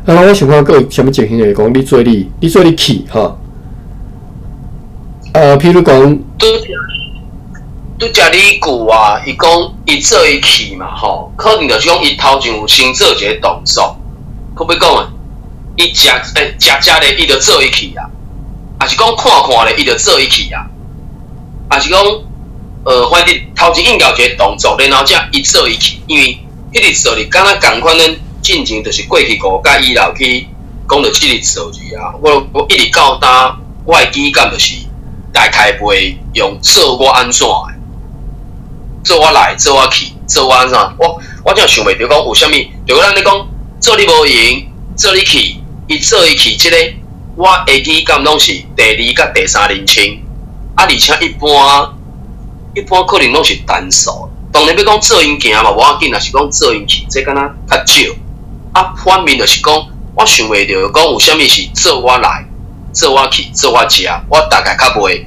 啊，我想看閣有啥物情形會講，你做你，你做你去吼。啊，譬如講，拄才你句啊，伊講伊做伊去嘛吼，可能就是講伊頭前有先做一个動作，可欲講啊？伊食食食咧，伊就做伊去啊；抑是講看看咧，伊就做伊去啊；抑是講，反正頭前應該有一个動作，然後才伊做伊去，因為彼个數字敢若仝款，咱進前就是過去五屆以來去講著這个數字啊。我一直到今，我的語感就是大概袂用做我按怎的，做我來，做我去，做我按怎？我真想袂著講有啥物，就咱咧講做你無閒，做你去。伊做伊去，這个我的語感攏是第二佮第三人稱，啊，而且一般可能攏是單數。當然欲講做𪜶行嘛無要緊，若是講做𪜶去，這敢若較少。啊，反面就是講，我想袂著講有啥物是做我來、做我去、做我食，我大概較袂。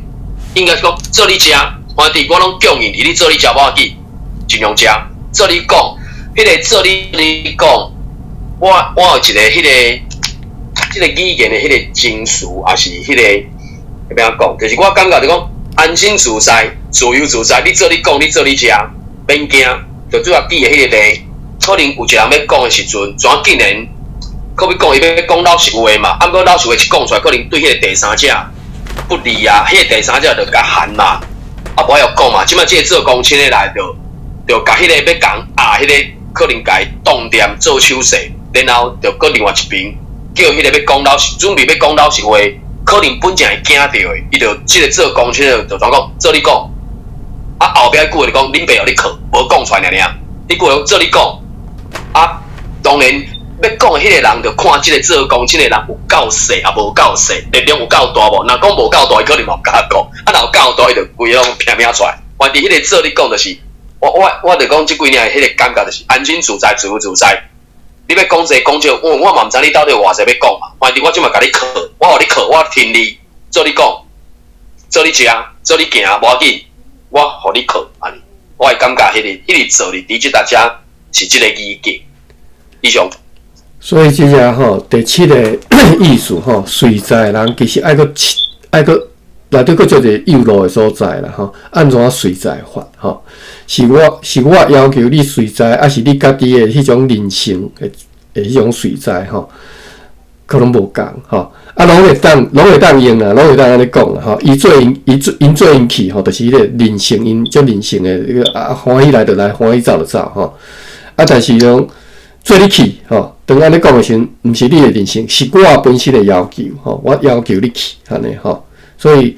應該是講做你食，反正我攏供應，你做你食無要緊，盡量食。做你講，彼個做你講，我有一個彼個這個語言的彼個精髓，抑是彼個欲按怎講？就是我感覺就講安心自在、自由自在。你做你講，你做你食，免驚。就拄仔舉的彼個例，可能有一個人欲講的時陣，怎竟然閣欲講伊欲講老實話嘛？啊，毋過老實話一講出來，可能對彼個第三者不利啊。彼個第三者就共寒嘛，啊，無愛講嘛。這擺這個做公親的來，就共彼個欲共啊，彼個可能共伊擋恬做手勢，然後就閣另外一邊叫彼個欲講老實，準備欲講老實話，可能本正會驚著的，伊就這個做公親的就怎講？做你講，啊後壁句話就講恁爸予你囥，無講出來爾爾。彼句話做你講，啊當然欲講的彼個人就看這個做公親的人有夠勢抑無夠勢，力量有夠大無？若講無夠大，伊可能嘛毋敢講；啊若有夠大，伊就規個攏拼命出來。反正彼個做你講就是，我就講這幾年彼個感覺就是安心自在、自由自在。你欲講濟講少，我嘛毋知你到底有偌濟欲講嘛。反正我這擺共你囥，我予你囥，我聽你做你講，做你食，做你行，無要緊，我予你囥按呢。我會感覺彼個做佇這搭遮是這個語境。以上。所以這只吼第七個意思吼，隨在人其實愛閣愛閣內底閣做一個誘路的所在啦吼。按怎隨在法吼？是我要求你隨在，抑是你家己的彼種人性的彼種隨在吼？可能無仝吼。啊，攏會當用啦，攏會當按呢講啦吼。伊做𪜶伊做𪜶做𪜶去吼，就是彼個人性，𪜶足人性的彼個啊，歡喜來就來，歡喜走就走吼。啊，但是講做你去吼，當按呢講的時陣，毋是你的人性，是我本身的要求吼。我要求你去按呢吼，所以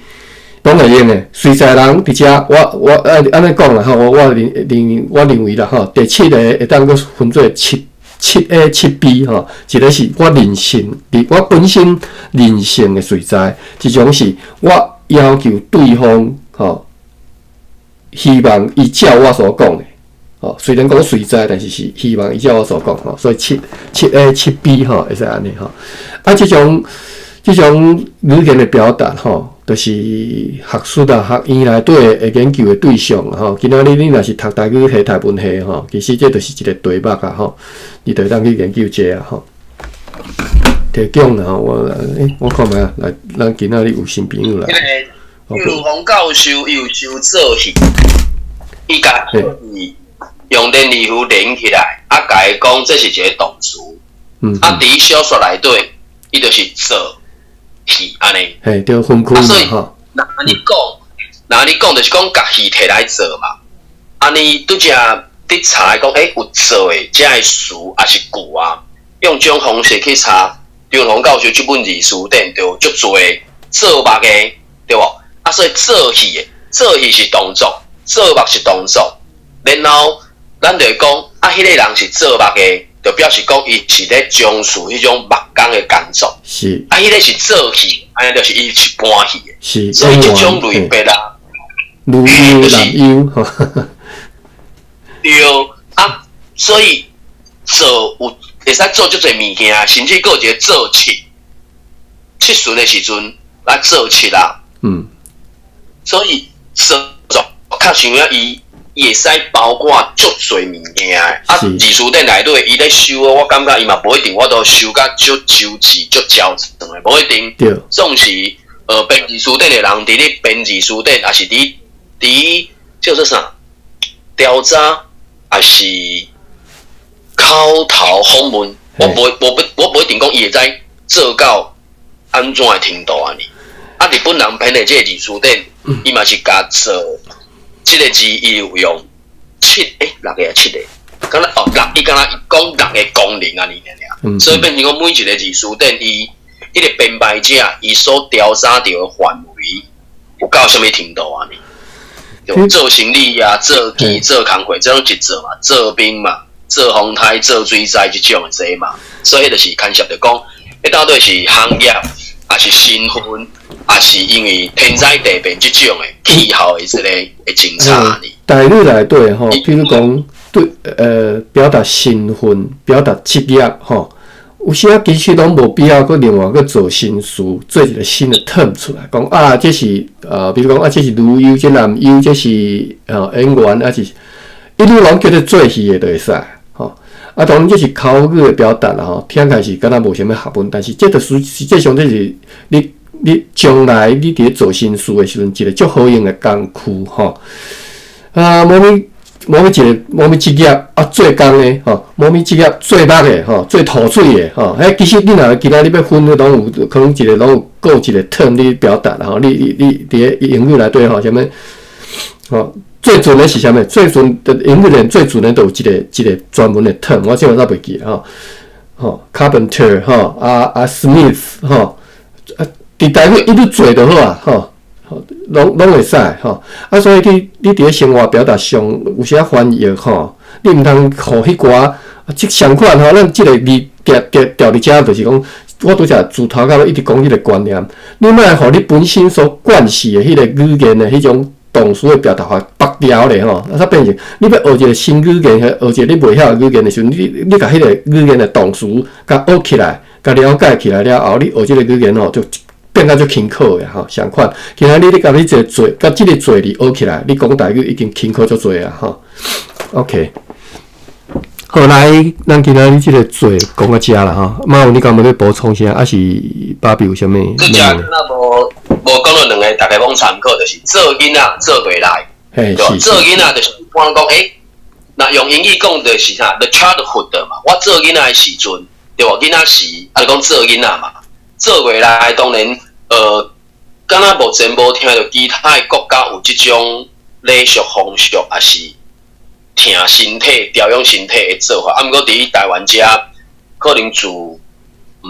攏會用的。隨在人佇遮，我按呢講啦吼，我認為啦吼，第七個會當閣分做七 A 七 B 吼，一個是我人性，我本身人性的隨在，一種是我要求對方吼，希望伊照我所講的，吼，雖然講隨在，但是是希望伊照我所講吼，所以七 A 七 B 吼會使按呢吼。啊，這種語言的表達吼，就是學術啊、學院內底會研究的對象吼。今仔日你若是讀台語系、台文系吼，其實這就是一個題目啊吼，你就會當去研究這啊吼。提供啦吼，我看覓啊，來，咱今仔日有新朋友來。彼個邱峰教授伊有修做戲，伊共用連字符連起來，啊，共伊講這是一個動詞。啊，佇小說內底，伊就是做戲按呢。嘿，對，分開嘛吼。若按呢講，若按呢講，就是講共戲提來做嘛。按呢拄才佇查講，欸，有做的這个詞抑是句啊，用這種方式去查，張宏教授這本字辭典就有足濟做目的，對無？啊，所以做戲的，做戲是動作，做目是動作，然後咱就會講，啊，彼個人是做目的，就表示講伊是咧從事彼種木工的工作。啊，彼個是做戲，按呢就是伊是搬戲的。所以這種類別啦，女優男優，對啊，所以做有會使做足濟物件，甚至閣有一個做七，七旬的時陣來做七啊。所以做較像影伊會使包括足濟物件的。啊，字詞典內底伊咧修，我感覺伊嘛無一定，我都修甲足周至、足周全的，無一定。總是編字詞典的人佇咧編字詞典，抑是佇叫做啥調查，抑是口頭訪問，我無一定講伊會知做到按怎的程度按呢。啊，日本人編的這個字詞典，伊嘛是共做這個字，伊有用七六個抑七個，敢若哦六，伊敢若講六个功能按呢爾爾，所以變成講每一個字詞典，伊彼個編排者伊所調查著的範圍有到啥物程度按呢？就做生理啊，做機、做工課，這攏一做嘛，做兵嘛，做風颱、做水災這種的這嘛，所以就是牽涉著講，彼到底是行業，抑是身份，抑是因為天災地變這種的氣候的這个的政策呢？台語內底吼，比如講對表達身份、表達職業吼，有時仔其實攏無必要閣另外閣做新詞，做一個新的 term 出來，講啊，這是比如講啊，這是女優，這男優，這是演員，抑是一律攏叫做做戲的就會使吼。啊，當然這是口語的表達啦吼，聽起來是敢若無啥物學問，但是這就是實際上這是你將來你佇咧做新詞的時陣，一個足好用的工具吼。啊，某物職業啊，做工的吼，某物職業做木的吼，做塗水的吼，彼其實你若今仔日欲分，攏有可能一個攏有閣有一個 term 你表達啦吼。你佇咧英語內底吼，啥物吼？最準的是啥物？最準的英語連最準的都有一個專門的 term，我這我煞袂記吼。吼，carpenter 吼，啊 smith 吼，啊，佇台語一直做就好啊，吼，攏會使吼。啊，所以你佇咧生活表達上有時仔翻譯吼，你毋通予彼寡啊，這相款吼，咱這個字定定牢佇遮，就是講，我拄才自頭到尾一直講彼個觀念，你莫予你本身所慣勢的彼個語言的彼種動詞的表達法縛牢咧吼，啊，才變成你欲學一個新語言，學一個你袂曉的語言的時陣，你共彼個語言的動詞共學起來，共了解起來了後，你學這個語言吼，就變甲足輕巧的吼。相款，今仔日你共你這個做，共這個做字學起來，你講台語已經輕巧足濟啊吼。OK，好來，咱今仔日這個做講到遮啦吼。馬有你敢欲補充啥？抑是芭比有啥物？這遮若無講到兩個，逐家攏參考，就是做囡仔做袂來，對無？做囡仔就是一般講，欸，若用英語講就是啥，the childhood 嘛。我做囡仔的時陣，對無？囡仔時，啊，就講做囡仔嘛，做袂來當然，敢若目前無聽著其他的國家有這種禮俗風俗，抑是疼身體、調養身體的做法。啊，毋過佇台灣遮，可能自毋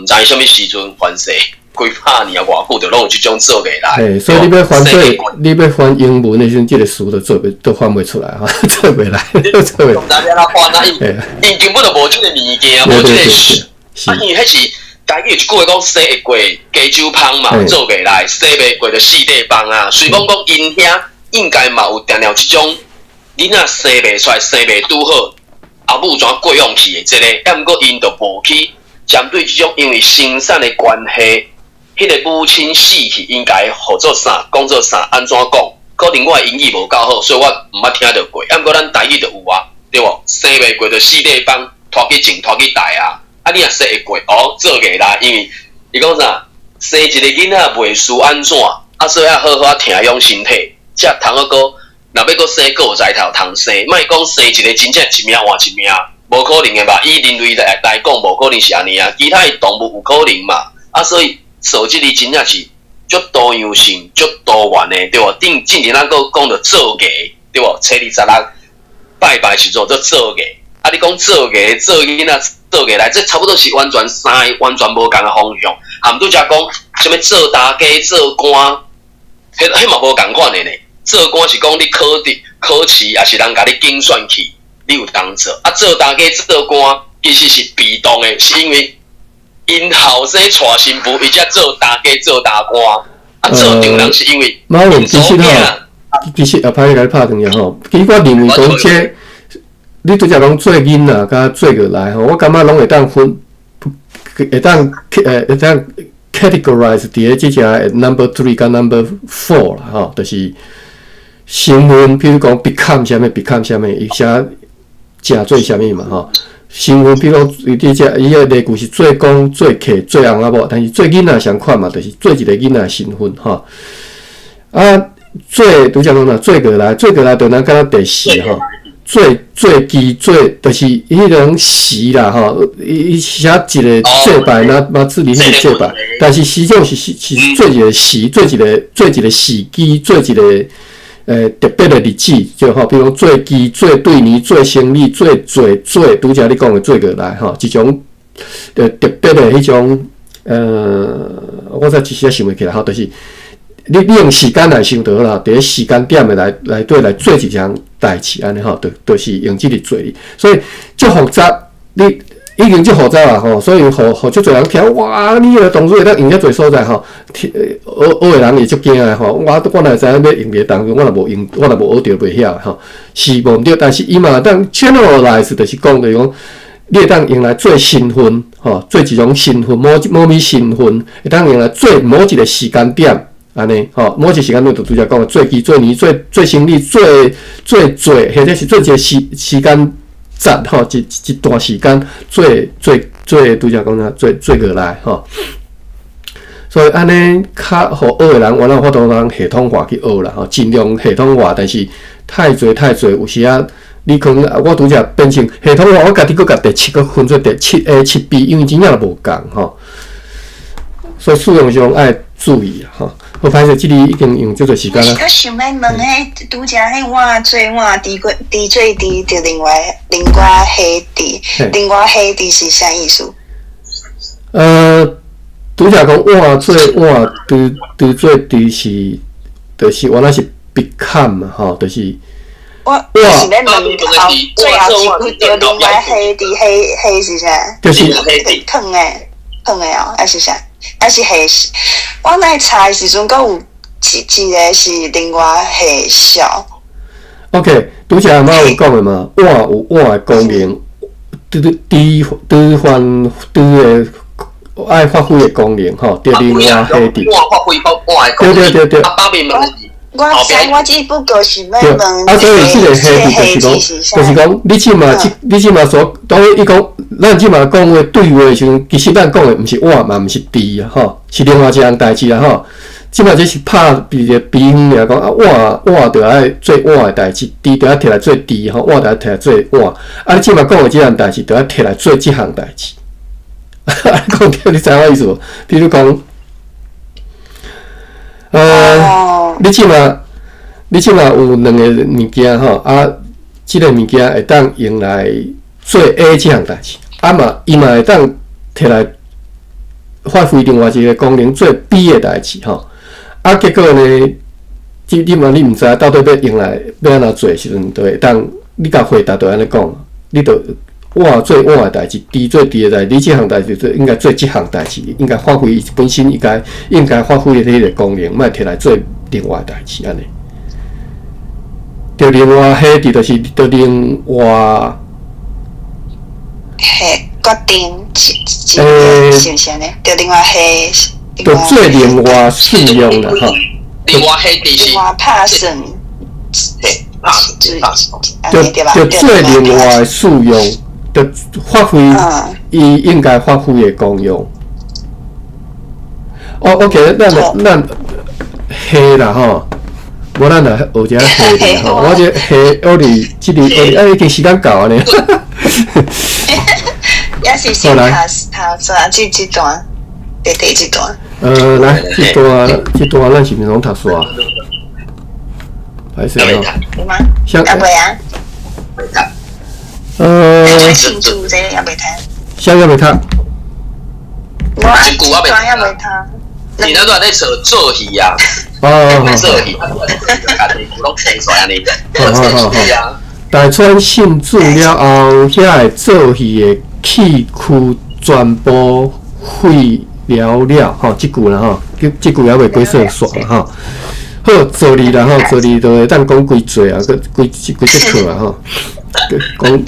知啥物時陣凡勢幾百年啊，偌久就攏有這種做袂來。嘿，所以你欲翻做，你欲翻英文的時陣，這個詞都做袂，都翻袂出來哈，做袂來，做袂。毋知欲按怎翻啊？𪜶根本就無這個物件，無這個，啊，因為彼是台語有一句話講，生會過加州芳嘛，做袂來，生袂過就四塊放啊。雖講講𪜶遐應該嘛有定定這種囡仔生袂出來，生袂拄好，阿母怎過往去的這个，啊，毋過𪜶就無去針對這種因為生產的關係，彼個母親死去應該號做啥，講做啥，按怎講？可能我的英語無夠好，所以我毋捌聽著過。啊，毋過咱台語就有啊，對無？生袂過就四塊放，拖去種，拖去代啊。啊，你若生會過，哦，做袂來，因為伊講啥？生一個囡仔袂輸按怎？啊，所以愛好好疼養身體，才通好閣，若欲閣生，閣有才頭通生。莫講生一個真正一命換一命，無可能的吧？以人類來講，無可能是按呢啊。其他的動物有可能嘛？啊，所以做這个真正是足多樣性、足多元的，對無？頂進前咱閣講著做藝，對無？初26拜拜時陣做做藝，啊，你講做藝、做囡仔、做藝來，這差不多是完全三个完全無仝的方向。含拄才講啥物做大家、做官，彼嘛無仝款的呢。做官是講你考佇考試，抑是人共你競選去，你有當做。啊，做大家、做官其實是被動的，是因為𪜶後生娶新婦，伊才做大家、做大官。啊，做丈人是因為馬其實吼，其實啊，歹共你拍斷一下吼。其實我認為講這，你拄才講做囡仔佮做過來吼，我感覺攏會當分，會當 categorize 佇咧這隻 number three 佮 number four 啦吼，就是身份，比如講 become 啥物，become 啥物，伊寫誠做啥物嘛吼。身份，比如講，伊佇遮伊个例句是做工、做客、做翁仔某，但是做囡仔相款嘛，就是做一个囡仔身份吼。啊，做拄才講啦，做過來，做過來就咱敢若第四吼，做做機做，就是彼種時啦吼，伊寫一個祭拜，那嘛自己彼個祭拜，但是實際是做一個時，做一個時機，做一個特別的日子，就吼，比如講做機、做對年、做生理、做做做，拄才你講的做過來吼，一種特別的彼種我才一時仔想袂起來吼，就是你用時間來想就好啦，佇咧時間點的內底來做一項代誌按呢吼，就是用這個做，所以足複雜。你已經足複雜啦吼，所以予予足濟人聽，哇！你彼個動詞會當用遮濟所在吼，聽學學的人會足驚的吼。我我哪會知影欲用佇當中，我若無用，我若無學著袂曉吼，是無毋對。但是伊嘛會當 generalize，就是講就是講，你會當用來做身份吼，做一種身份，某某物身份，會當用來做某一個時間點，按呢吼，某一個時間點就拄才講的做期、做年、做做生理、做做做，或者是做一個時時間。節吼，一一段時間做做做，拄才講啥，做做過來吼。所以按呢較予學的人，我有法度通系統化去學啦吼，盡量系統化，但是太濟太濟，有時啊，你可能我拄才變成系統化，我家己閣共第七閣分做第七 A、七 B，因為真正無仝吼。所以使用上愛注意啊吼。好歹勢，這裡已經用足濟時間啦。我想欲問，彼拄才彼換做換豬過豬做豬，就另外另外下字，另外下字是啥意思？拄才講換做換豬豬做豬是，就是原來是 become 嘛吼，就是我我是欲問後最後一句著另外下字下下是啥？就是囥的囥的哦，還是啥？還是下？我來查的時陣，閣有一一個是另外下小。 OK，拄才阿媽有講的嘛，換有換的功能，拄拄豬豬翻豬的愛發揮的功能吼，著另外下字。換發揮換的功能。對對對對。啊，我知，我只不過是欲問。啊，所以這個下字就是講，就是講，你這馬這，你這馬所，當然伊講，咱這馬講話對話的時陣，其實咱講的毋是換嘛，毋是豬啊，吼，是另外一項代誌啊，吼。這馬這是拍比個比方爾講啊，換換著愛做換的代誌，豬著愛摕來做豬吼，換著愛摕來做換。啊，你這馬講的這項代誌，著愛摕來做這項代誌。講對，你知影我意思無？比如講，你這馬，你這馬有兩個物件吼，啊，這個物件會當用來做 A 這項代誌，啊嘛，伊嘛會當摕來發揮另外一個功能做 B 的代誌吼。啊，結果呢，這你嘛你毋知到底欲用來欲按怎做的時陣，就會當你共回答就按呢講，你就換做換的代誌，豬做豬的代誌，你這項代誌做應該做這項代誌，應該發揮本身應該應該發揮的彼個功能，莫摕來做另外代誌按呢。著另外彼佇就是著另外。下決定是是毋是按呢？著另外下。著做另外使用啦，吼。另外彼佇是。另外拍算。著著做另外使用，著發揮伊應該發揮的功用。哦，OK，咱咱下啦吼，無咱來學一下下字吼。我這下學佇這裡學，啊，已經時間到啊呢。也是先讀讀煞這這段，第第這段。來，這段這段咱是毋是攏讀煞？歹勢吼。有嗎？猶未啊？慶祝這猶未讀。啥猶未讀？我這段猶未讀。你那段咧做做戲啊？哦，做戲，家己攏提出來按呢。做戲啊！大川信主了後，遐個做戲的器具全部廢了了，吼，這句啦吼，這這句猶未過說煞啦吼。好，做字啦吼，做字就會當講幾濟啊，閣幾幾節課啊吼。講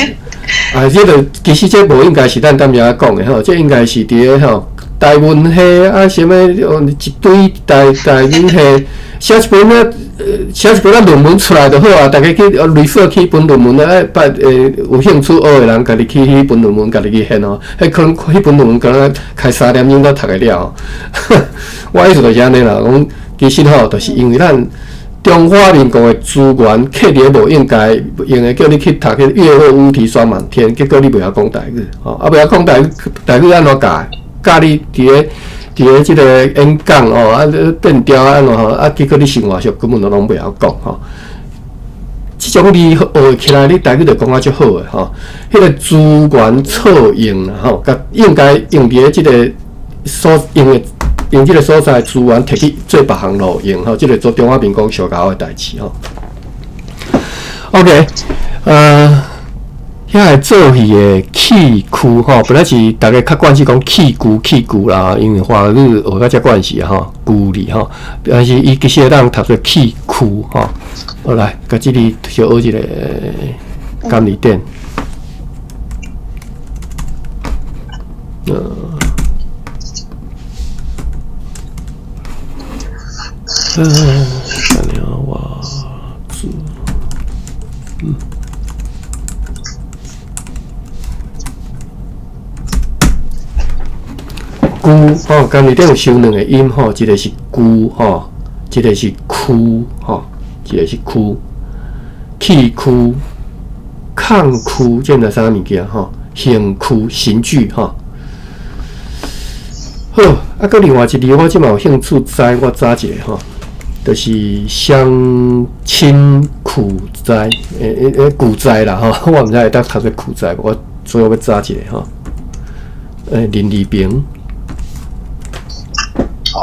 啊，這個其實這無應該是咱踮遮講的吼，這應該是佇咧吼台文系啊，啥物一堆台台語系寫一本啊，寫一本啊論文出來就好啊，逐家去 refer 去彼本論文啊，拜有興趣學的人，家己去彼本論文，家己去現哦。彼可能彼本論文可能開三點鐘才讀會了。我意思就是按呢啦，講其實吼，就是因為咱中華民國的資源，刻佇咧無應該用的，叫你去讀彼月落烏啼霜滿天，結果你袂曉講台語，吼啊袂曉講台語，台語按怎教？教你佇咧佇咧這個演講哦，啊變調按怎吼，啊結果你生活上根本都攏袂曉講吼。這種字學起來，你台語就講啊足好的吼。彼個資源錯用啦吼，共應該用佇咧這個所用的用這個所在資源摕去做別項路用吼，這個做中華民國相𠢕的代誌吼。OK，遐个做戏的器具吼，本来是逐家较惯势讲器具器具啦，因为华语学甲遮惯势啊吼，具字吼，但是伊其实会当读做器具吼。好来，共这里小学一个监理点。等下我做，具吼，监理顶有收两个音吼，一个是具吼，一个是区吼，一个是区，器具、抗区，这毋知啥物件吼，刑区、刑具吼。好，啊，阁另外一字，我这嘛有兴趣知，我查一下吼，就是相亲苦哉，苦哉啦吼，我毋知会当读做苦哉，我最后欲查一下吼。林立平。哦，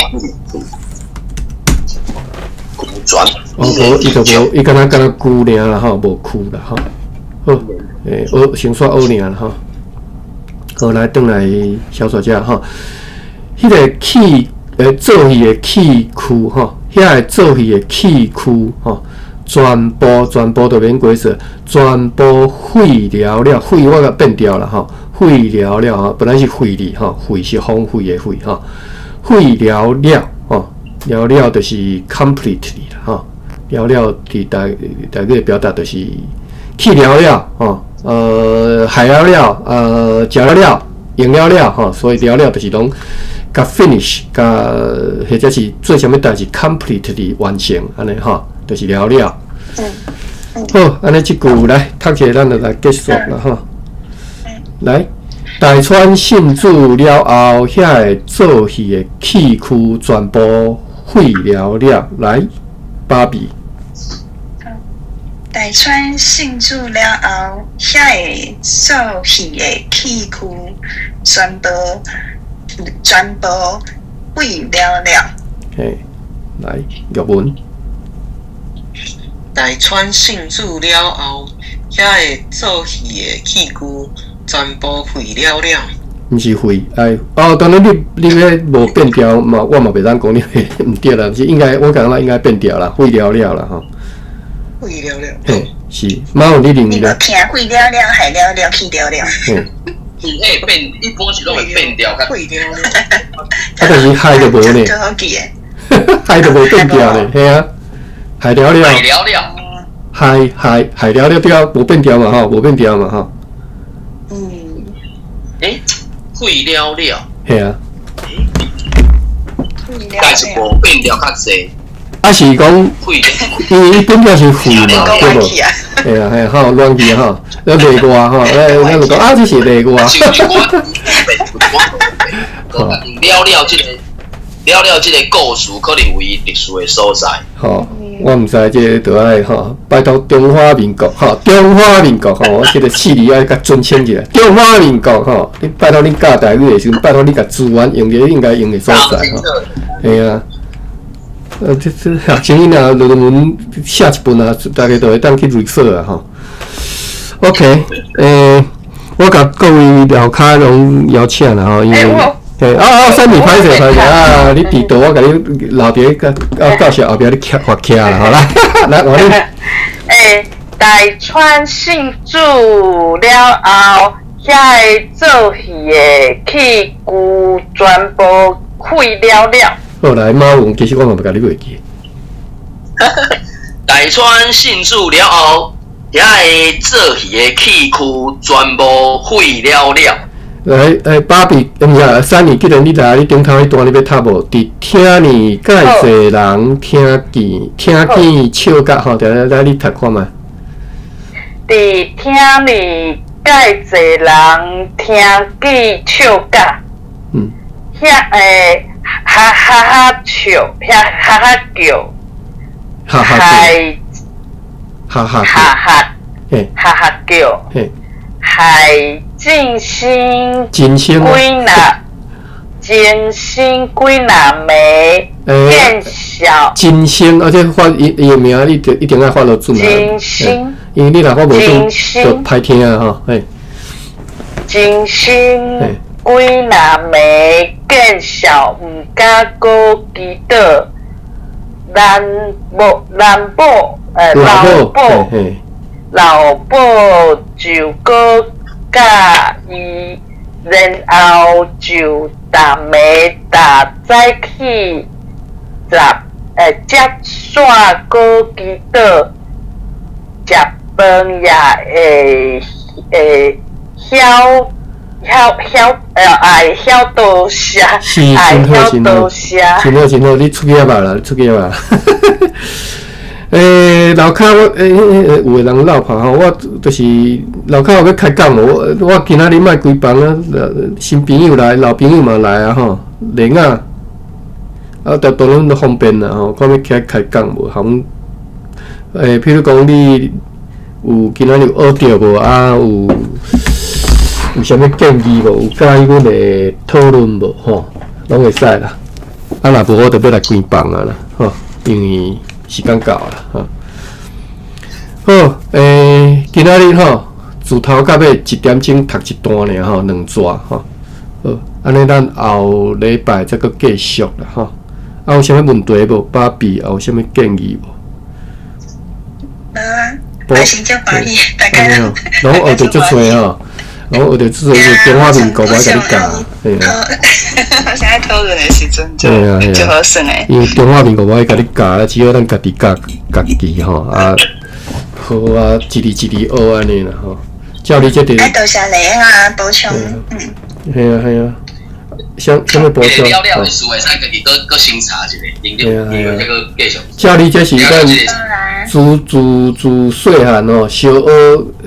无，伊就无，伊敢若敢若久尔啦吼，无区啦吼。好，学先煞学尔啦吼。好，来转来小说家吼。彼个器，做戏的器具吼，遐个做戏的器具吼，全部全部都免解释，全部废了了，废我共变掉啦吼，废了了吼，本来是废哩吼，废是荒废的废吼，废了了吼，了了就是 completely 啦吼，了了伫台台语表达就是去了了吼，害了了，食了了，用了了吼，所以了了就是拢。共 finish，共或者是做啥物代志 completely 完成，按呢吼，就是了了。好，按呢这句来读起来，咱就来结束啦吼。来，大川信主了后，遐个做戏的器具全部废了了。来，芭比。大川信主了后，遐个做戏的器具全部。全部废了了。嘿，来，玉文。大川信主了后，遐个做戏的器具全部废了了。毋是废，哎，哦，当然你彼无变调嘛，我嘛袂当讲你毋对啦，是应该我感觉应该变调啦，废了了啦吼。废了了。嘿，是，马有你认为咧？你无听废了了，害了了，去了了。嘿。会变，一般是拢会变调。废了了。啊，但是害就无呢。害就无变调呢，嘿啊，害了了。害了了。害害害了了对啊，无变调嘛吼，无变调嘛吼。废了了。嘿啊。该是无变调较济。啊是讲，因为伊变调是废嘛，对无？嘿啊嘿，吼乱去吼，咱例外吼，咱就讲啊，这是例外。了了这个了了这个故事，可能有伊特殊的所在。吼，我毋知这个著爱吼，拜托中华民国吼，中华民国吼，我这个四字爱较尊称一下。中华民国吼，你拜托恁教台语的时阵，拜托你共资源用伫应该用的所在吼。嘿啊。这学生囡仔论文写一份啊，大家都会当去 refer 啊吼。OK，我共各位楼跤拢邀请啦吼，因为，嘿，三米歹势歹势啊，你迟到，我共你留伫个教室后壁你徛发徛啦，好啦，来我你。大川信主了后，遐个做戏的器具全部废了了。好来，马文，其实我嘛袂共你袂记。大川信主了后，遐个做戏的器具全部废了了。来，芭比，毋是珊妮，既然你来，你顶头彼段你欲读无？伫听你介济人听见，听见笑甲吼，来来，你读看觅。伫听你介济人听见笑甲。遐哈哈哈笑，遐哈哈叫，哈哈哈哈哈哈，哈哈叫，害真心真几若，真心几若暝见笑。真心，而且发伊伊的名，你一定爱发落准啊。真心，因為你若我無轉，就歹聽啊吼，嘿。真心幾若暝見笑，毋敢閣祈禱。咱某咱某老母老母就閣教伊，然後就逐暝逐早起十接線閣祈禱，食飯也會會曉曉曉愛曉多謝，愛曉多謝，真好真好，你出去吧啦，出去吧。樓跤我有的人落拍吼，我就是樓跤有欲開講無，我今仔日莫關房啊，新朋友來，老朋友嘛來啊吼，蓮仔，啊，就當然都方便啦吼，看欲起來開講無？含譬如講你有今仔日有學著無啊？有啥物建議無？有佮意阮的討論無？吼，攏會使啦。啊，若無我就欲來關房啊啦，吼，因為時間到啦，吼。好，今仔日吼，自頭到尾一點鐘讀一段爾吼，兩逝吼。好，按呢咱後禮拜再閣繼續啦，吼。啊，有啥物問題無？芭比，啊，有啥物建議無？無啊，還是足歡喜，大家攏學著足濟吼。攏學著足濟，中華民國我共你教，嘿啊。現在討論的時陣就就好耍的。因為中華民國我愛共你教，只好咱家己教家己吼啊，好啊，一字一字學按呢啦吼。照你這個。愛多謝你啊，補充。嗯。嘿啊嘿啊，啥啥物補充？了了的事會使家己閣閣先查一下，然後再閣繼續。照你這是咱自自自細漢吼，小學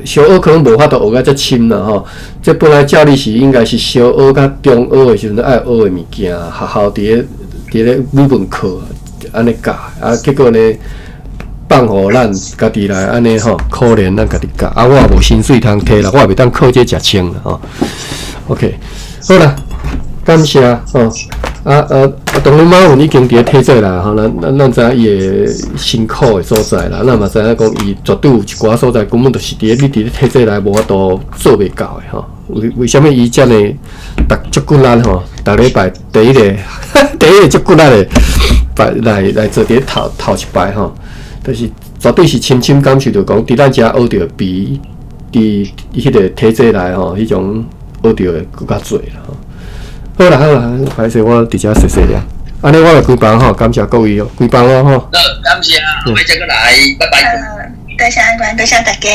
小學可能無法度學甲遮深啦吼。這本來照你是應該是小學佮中學的時陣愛學的物件，學校佇咧佇咧語文課按呢教，啊結果呢放予咱家己來按呢吼，可憐咱家己教，啊我也無薪水通提啦，我也袂當靠這食穿啦吼。OK，好啦，感謝吼。啊，當然馬雲已經佇咧體制內吼，咱咱咱知影伊的辛苦的所在啦，咱嘛知影講伊絕對有一寡所在根本就是佇咧你佇咧體制內無法度做袂到的吼。為為啥物伊遮爾逐足骨力吼？逐禮拜第一個第一個足骨力的來來來做佇咧頭頭一擺吼，就是絕對是深深感受著講，佇咱遮學著比佇彼個體制內吼，彼種學著的閣較濟啦吼。好啦好啦，歹勢我佇遮說說爾，按呢我來關房吼，感謝各位哦，關房囉吼。好，感謝，後擺再閣來，拜拜。多謝阿關，多謝大家。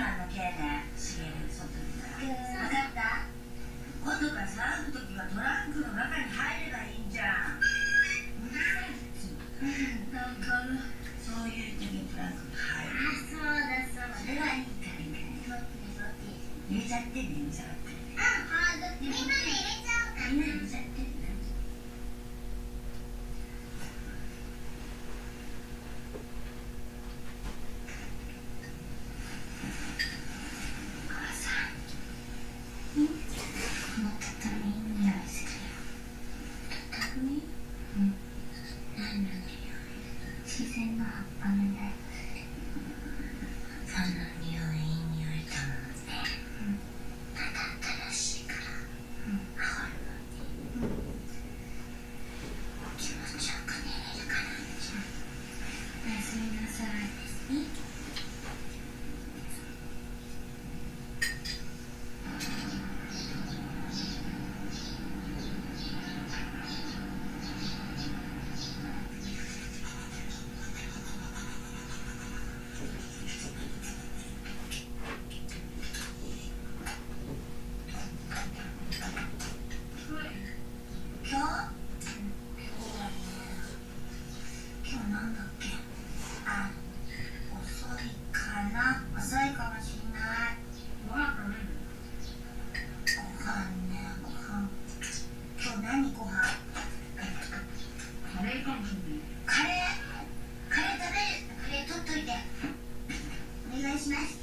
マンの件ね。茂外に分かった。今度から騒ぐ時はトランクの中に入ればいいんじゃん。うるさいっつうの。わかる。そういう時にトランクに入る。あ、そうだそうだ。それはいいからいいから。入れちゃってね。入れちゃって。あ、みんなで入れちゃおうか。みんなで入れちゃって。お母さん、この畳いい匂いするよ。畳？うん。何の匂い？自然の葉っぱの匂いがする。葉っぱの匂い、いい匂いだもんね。うん。まだ新しいから。うん。あ、ほるもんね。うん。気持ちよく寝れるから。おやすみなさい。おやすみ。今日？今日はね、今日なんだっけ。あ、遅いかな。遅いかもしんない。ご飯食べる？ご飯ね、ご飯。今日何ご飯？カレーかもしんない。カレー？カレー食べる。カレー取っといて。お願いします。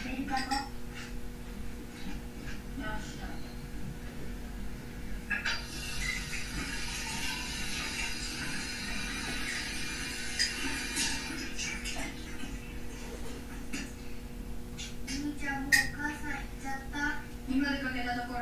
食べるかも。よし。兄ちゃん、もうお母さん行っちゃった。今出かけたところ。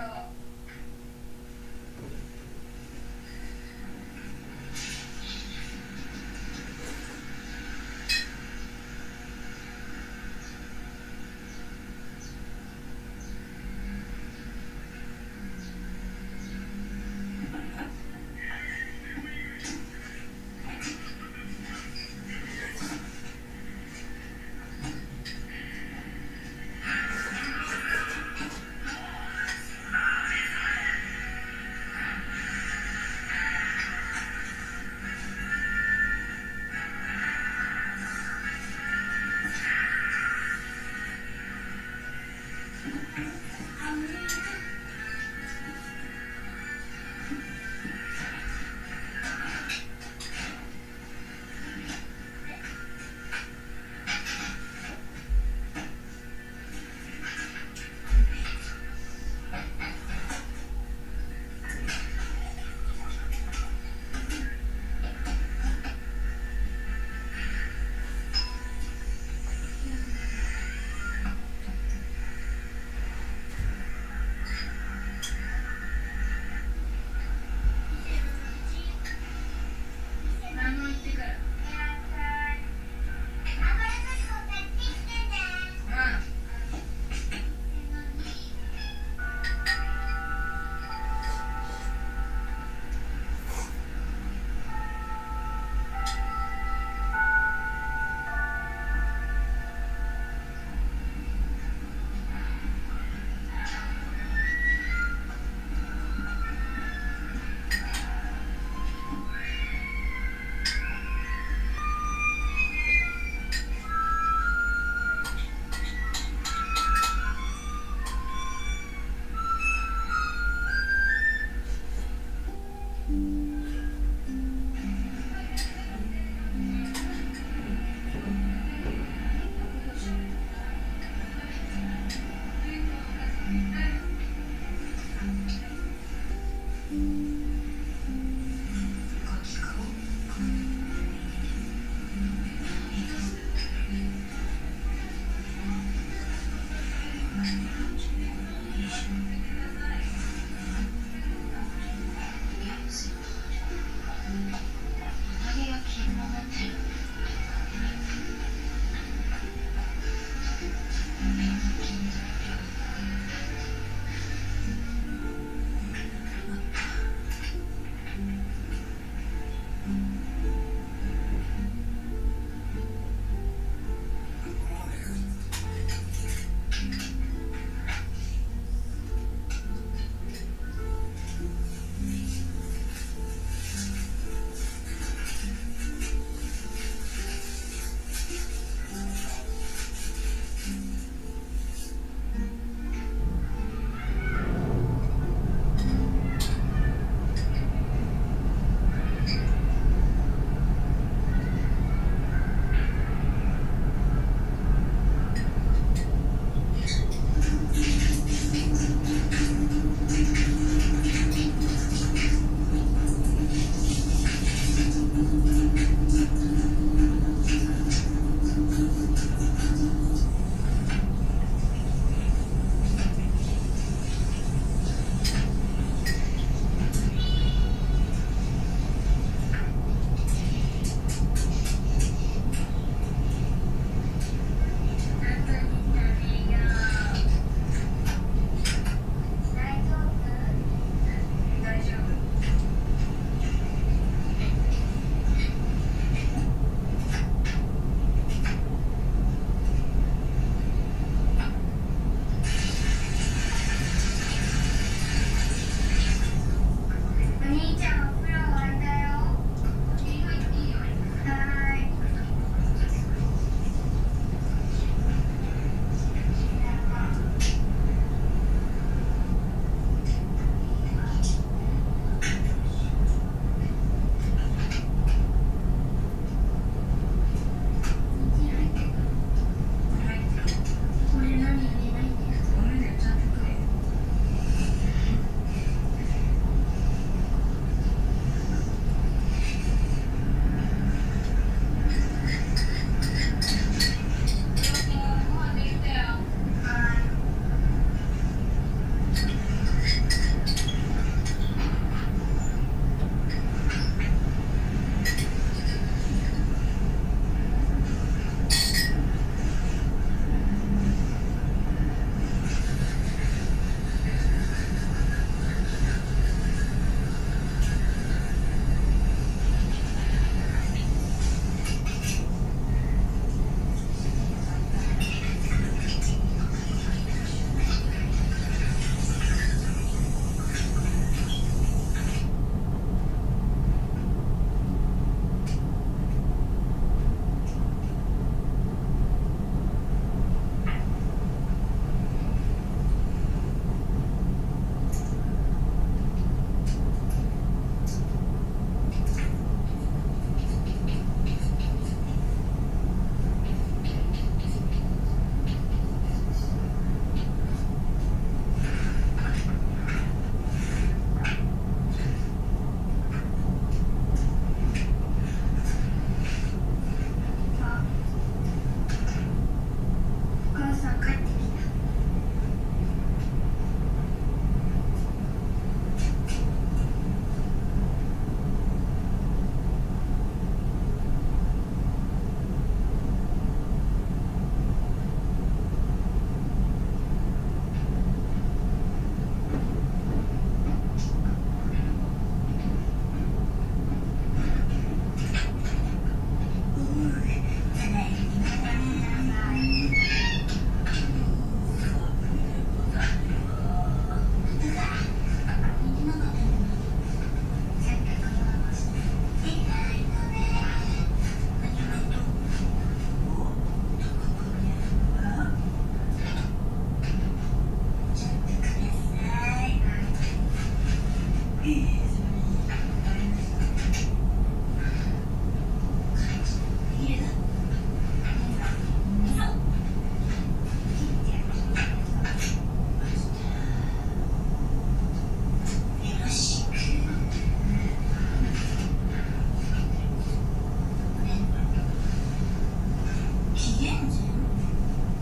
紀元前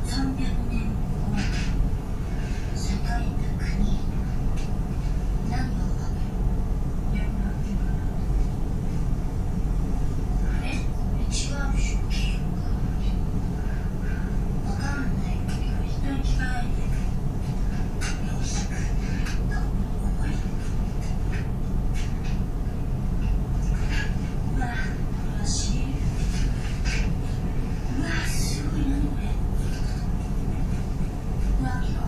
300年頃栄えた国。何をあげる？え、これ違うでしょ。わかんない。人に聞かないで。400と思い。うわ、これはしうわ、すごい。何これ。うわ、秋か。